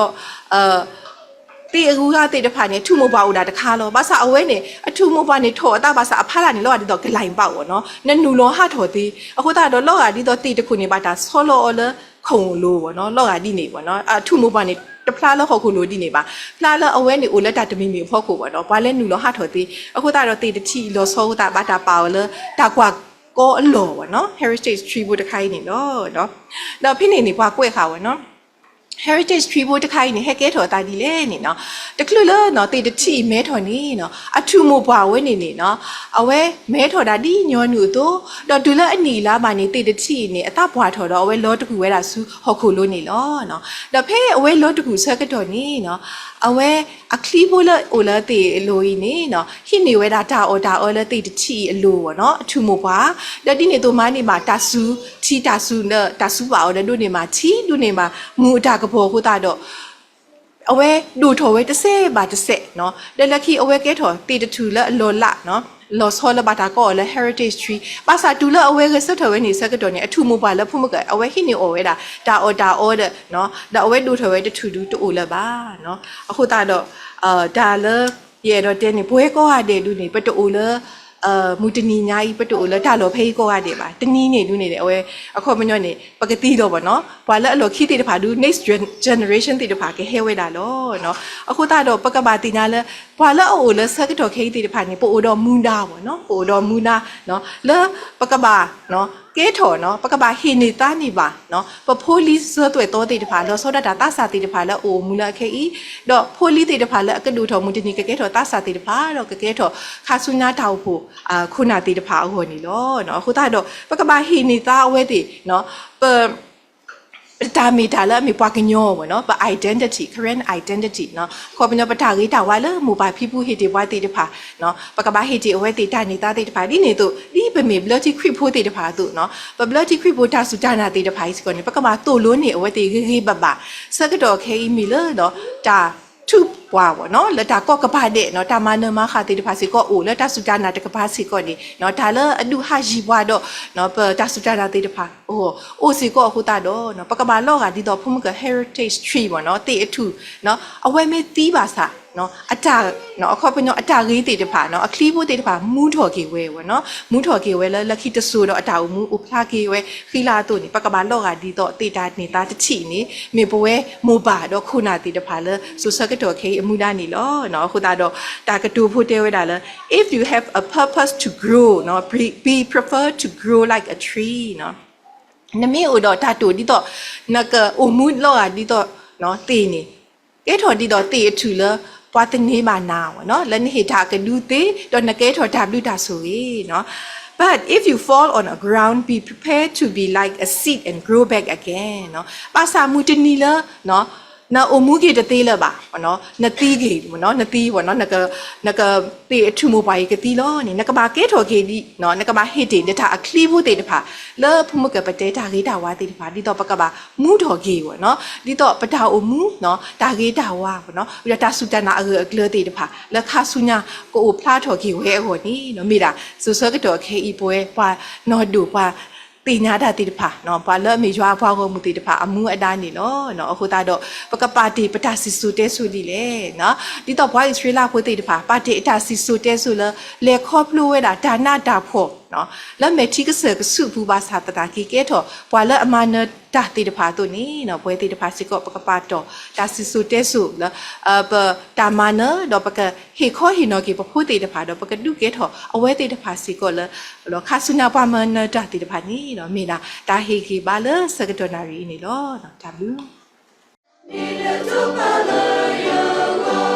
ဒီး သ့ၣ်အဂုၤအဂၤသ့ၣ်တဖၣ်န့ၣ် အထူၣ်မိၢ်ပှၢ်အိၣ်ဒၣ်တခါလီၤ. ဘၣ်ဆၣ်အဝဲန့ၣ် အထူၣ်မိၢ်ပှၢ်န့ၣ် ထီၣ်အသးဘၣ်ဆၣ်အဖီလာ်န့ၣ် လီၤဂာ်ဒ်သိးကလဲၤဘၣ်ဝဲနီၤ. နနုာ်လီၤဟးထီၣ်သ့. အဃိသတးဒီးလီၤဂာ်ဒ်သိးသ့ၣ်တခိၣ်န့ၣ် ဘၣ်တၢ်ဆီလီၤအီၤလၢ ခိၣ်လိၤဝဲနီၤ. လီၤဂာ်ဒ်န့ၣ်ဝဲနီၤ. အထူၣ်မိၢ်ပှၢ်န့ၣ် တဖျါလၢဟီၣ်ခိၣ်လိၤဒ်န့ၣ်ဘၣ်. ဖျါလၢအဝဲန့ၣ်အိၣ်လၢတၢ်တမံၤမံၤအဖီခိၣ်ဝဲဒီး ပှၤလဲၤနုာ်လီၤဟးထီၣ်သ့. အဃိသတးဒီးသ့ၣ်တထံၣ်အံၤလီၤဆီအဃိသတး ဘၣ်တၢ်ပာ်အီၤလၢ တၢ်ကွၢ်ကီအလီၢ်ဝဲနီၤ. heritage tree ဖိတခါအံၤန့ၣ်လီၤ. ဒီးဖဲန့ၣ်န့ၣ် ပှၤကွဲးဃာ်ဝဲနီၤ heritage tree ဖိတခါအံၤန့ၣ် ဟဲကဲထီၣ်အသးဒ်လဲၣ်န့ၣ်နီၤ. တချုးလၢနီၤ သ့ၣ်တထံၣ်အံၤမဲထီၣ်န့ၣ်နီၤ အထူၣ်မိၢ်ပှၢ်ဝဲန့ၣ်န့ၣ်နီၤ အဝဲမဲထီၣ်ဒၣ်ဒ်ညီနုၢ်အသိး ဒီးတုၤလၢအနံၣ်အလါဘၣ်န့ၣ် သ့ၣ်တထံၣ်အံၤန့ၣ် အသးပှၢ်ထီၣ်ဒီး အဝဲလီၤတကူၣ်ဝဲဒၣ်ဆူဟီၣ်ခိၣ်လိၤန့ၣ်လီၤ. ဒီးဖဲအဝဲလီၤတကူၣ်ဆၢကတီၢ်န့ၣ်နီၤ အဝဲအချံဖိလၢအိၣ်လၢသ့ၣ်အလိၤအံၤန့ၣ်နီၤ ဟံးန့ၢ်ဝဲဒၣ်တၢ်အီၣ်တၢ်အီလၢသ့ၣ်တထံၣ်အံၤအလိၤဝဲနီၤ. အထူၣ်မိၢ်ပှၢ် ဒီးဒ်န့ၣ်အသိးမၤန့ၢ်ဘၣ်တၢ်စူၤထံ တၢ်စူၤဒီးတၢ်စူၤဘၣ်အီၤဒီး ဒိးန့ၢ်ဘၣ်ထံ ဒိးန့ၢ်ဘၣ်မူးအတၢ်ကပီၤအဃိသတးဒီး အဝဲဒိၣ်ထီၣ်ဝဲတစဲးဘၣ်တစဲးနီၤ, ဒီးလၢခံအဝဲကဲထီၣ်သ့ၣ်တထူၣ်လၢအလီၢ်လးနီၤ, လီၤဆီလၢဘၣ်တၢ်ကိးအီၤလၢ heritage tree, ဘၣ်ဆၣ်တုၤလၢအဝဲဂဲၤဆၢထၢၣ်ဝဲန့ၣ်အဆၢကတီၢ်န့ၣ် အထူၣ်မိၢ်ပှၢ်လၢဖိမုၣ်ကဲ အဝဲဟံးန့ၢ်အီၣ်ဝဲဒၣ် တၢ်အီၣ်တၢ်အီဒီး ဒီးအဝဲဒိၣ်ထီၣ်ဝဲတထူၣ်ဒုတအိၣ်လၢၤဘၣ်နီၤ. အဃိသတးဒီး တၢ်လၢ ယအဲၣ်ဒိးတဲန့ၣ် ပဝဲကိးဂၤဒဲးဒုန့ၣ် ပတအိၣ်လၢ မုၢ်တနံၤညါအံၤ ပတအိၣ်လၢတၢ်လီၢ်ဖဲအံၤကိးဂၤဒဲးဘၣ်. တနံၤန့ၣ်ဒုန့ၣ် အဝဲ အခီပညီန့ၣ် ပကသံလီၤဘၣ်နီၤ. ပှၤလၢအလီၢ်ခံသ့ၣ်တဖၣ်ဒု next generation သ့ၣ်တဖၣ်ကဟဲဝဲဒၣ်လီၤ. အဃိသတးဒီး ပကဘၣ်သ့ၣ်ညါလၢ ပှၤလၢအအိၣ်လၢဆၢကတီၢ်ခဲအံၤသ့ၣ်တဖၣ်န့ၣ် ပအိၣ်ဒီးမူဒါဘၣ်နီၤ, ပအိၣ်ဒီးမူဒါ လၢပကဘၣ် ကဲထီၣ်နီၤ, ပကဘၣ်ဟ့ၣ်န့ၢ်သါန့ၢ်ဘၣ် ပဖိလံၤစၢၤသွဲၣ်သီသ့ၣ်တဖၣ် လီၤဆီဒၣ်တၢ်သးစၢ်သ့ၣ်တဖၣ်လၢအအိၣ်မူလၢအခဲအံၤ, ဒီးဖိလံၤသ့ၣ်တဖၣ်လၢအကဒိၣ်ထီၣ်မုၢ်တနံၤ ကကဲထီၣ်သးစၢ်သ့ၣ်တဖၣ် ဒီးကကဲထီၣ်ခါဆူညါတၢ်အိၣ်ဖှိၣ်ခိၣ်နၢ်သ့ၣ်တဖၣ်အဂီၢ်န့ၣ်လီၤ. အဃိသတးဒီး ပကဘၣ်ဟ့ၣ်န့ၢ်သါအဝဲသ့ၣ် ပ ပတၢ်မ့ၢ်တၢ်လၢအမ့ၢ်ပှၤကညီဘၣ်နီၤ, ပ identity, Karen identity နီၤ, အခီပညီ ပတၢ်ဂ့ၤတၢ်ဝါလၢမိၢ်ပၢ်ဖံဖုဟ့ၣ်တ့ၢ်ပှၤသ့ၣ်တဖၣ် ပကဘၣ်ဟ့ၣ်တ့ၢ်အဝဲသ့ၣ်တၢ်န့ၢ်သါသ့ၣ်တဖၣ် ဒ်န့ၣ်အသိး ဒ်ပမ့ၢ်ဘျၢထံခရံာ်ဖိသ့ၣ်တဖၣ်အသိးနီၤ, ပဘျၢထံခရံာ်ဖိတၢ်စူၢ်တၢ်နာ်သ့ၣ်တဖၣ်အံၤစ့ၢ်ကီးန့ၣ် ပကဘၣ်သိၣ်လိန့ၢ်အဝဲသ့ၣ်ဂ့ၤဂ့ၤဘၣ်ဘၣ်, ဆၢကတီၢ်ခဲအံၤမ့ၢ်လၢ တၢ်ထုးပှၤဘၣ်နီၤ, လၢတၢ်ကီကပၤဒဲးနီၤ, တၢ်မၤနၢၤမၤဃၣ်သ့ၣ်တဖၣ်စ့ၢ်ကီးအိၣ် လၢတၢ်စူၢ်တၢ်နာ်တကပၤစ့ၢ်ကီးန့ၣ် တၢ်လၢအဒုးဟးယံၤပှၤဒီး ပတၢ်စူၢ်တၢ်နာ်သ့ၣ်တဖၣ် အိၣ်စ့ၢ်ကီးအဃိသတးဒီး ပကဘၣ်လီၤဂာ်ဒ်သိးဖိမုၣ်ကဲ heritage tree ဘၣ်နီၤ, သ့ၣ်အထူၣ် အဝဲမ့ၢ်သံဘၣ်ဆၣ် အခီပညီအတၢ်ဂ့ၤသ့ၣ်တဖၣ် အချံဖိသ့ၣ်တဖၣ် မူထီၣ်က့ၤဝဲနီၤ, မူထီၣ်က့ၤဝဲလၢ လၢခံတစိၤဒီးအတၢ်အိၣ်မူအိၣ်ဖျါက့ၤဝဲ ဃံလၤအသိးန့ၣ် ပကဘၣ်လီၤဂာ်ဒ်သိးသ့ၣ်တၢ်န့ၢ်သါတထံၣ်န့ၣ် မ့ၢ်ပဝဲမိၢ်ပၢ်ဒီးခိၣ်နၢ်သ့ၣ်တဖၣ်လၢ စိၤဆၢကတီၢ်ခဲအံၤအမူဒါန့ၣ်လီၤ. အဃိသတးဒီး တၢ်ကတိၤဖိတဲဝဲဒၣ်လၢ if you have a purpose to grow, be prefer to grow like a tree နီၤ, နမ့ၢ်အိၣ်ဒီးတၢ်တိာ်ဒ်သိး နကအိၣ်မူလီၤဂာ်ဒ်သိးသ့ၣ်န့ၣ် ကဲထီၣ်ဒ်သိးသ့ၣ်အထူၣ်လၢ ပှၤသန့ၤဘၣ်နၤနီၤ, လၢနဟ့ၣ်တၢ်အကဒုသ့ ဒီးနကဲထီၣ်တၢ်ဘျုးတၢ်ဆိၣ်ဂ့ၤနီၤ, but if you fall on a ground, be prepared to be like a seed and grow back again နီၤ, ဘၣ်ဆၣ်မုၢ်တနံၤလၢ နအိၣ်မူက့ၤတသ့လၢၤဘၣ်, နသံက့ၤ နသံ နက နကသ့ၣ်အထူၣ်မိၢ်ပှၢ်အံၤကသံလီၤန့ၣ် နကဘၣ်ကဲထီၣ်က့ၤဒ် နကဘၣ်ဟ့ၣ်တ့ၢ်နတၢ်အချံဖိသ့ၣ်တဖၣ် လၢဖိမုၣ်ကဲပတဲတၢ်ဂ့ၤတၢ်ဝါသ့ၣ်တဖၣ် ဒ်သိးပကဘၣ်မူထီၣ်က့ၤဝဲနီၤ, ဒ်သိးပတၢ်အိၣ်မူ တၢ်ဂ့ၤတၢ်ဝါ ဒီးတၢ်စူၢ်တၢ်နာ်အဂၢၢ်အကျၢၤသ့ၣ်တဖၣ် လၢခါဆူညါကအိၣ်ဖျါထီၣ်က့ၤဝဲအဂီၢ်န့ၣ် မ့ၢ်ဒၣ် စိၤဆၢကတီၢ်ခဲအံၤပဝဲပှၤနီၢ်ဒိၣ်ပှၤ သ့ၣ်ညါတၢ်သ့ၣ်တဖၣ် ပှၤလၢအမ့ၢ်ယွၤအပှၤဂီၢ်မုၢ်သ့ၣ်တဖၣ်အမူအဒါန့ၣ်လီၤ. အဃိသတးဒီး ပကပာ်တ့ၢ်ပတၢ်စံၣ်စိၤတဲစိၤဒ်လဲၣ်, ဒ်သိးပှၤအံၣ်စရ့လးဖိသ့ၣ်တဖၣ် ပာ်တ့ၢ်အတၢ်စံၣ်စိၤတဲစိၤလၢ လဲၤခီဖျိဝဲဒၣ်တၢ်နးတၢ်ဖှီၣ် လၢမဲာ်ထံကစၢၢ်ကဆူးအပူၤဘၣ်ဆၣ်သနာ်က့ ကဲထီၣ်ပှၤလၢအမၤနၢၤတၢ်သ့ၣ်တဖၣ်အသိးန့ၣ် ပဝဲသ့ၣ်တဖၣ်စ့ၢ်ကီး ပကပာ်တ့ၢ်တၢ်စံၣ်စိၤတဲစိၤလၢ ပတၢ်မၤနၢၤ ဒီးပကဟ့ၣ်ခီဟ့ၣ်နီၤက့ၤပဖိသ့ၣ်တဖၣ် ဒီးပကဒုးကဲထီၣ်အဝဲသ့ၣ်တဖၣ်စ့ၢ်ကီးလၢ ခါဆူညါပှၤမၤနၢၤတၢ်သ့ၣ်တဖၣ်န့ၣ် မ့ၢ်ဒၣ်တၢ်ဟ့ၣ်ဂံၢ်ဘါလၢဆၢကတီၢ်နၣ်ရံၣ်အံၤန့ၣ်လီၤ. တၢ်ဘျုး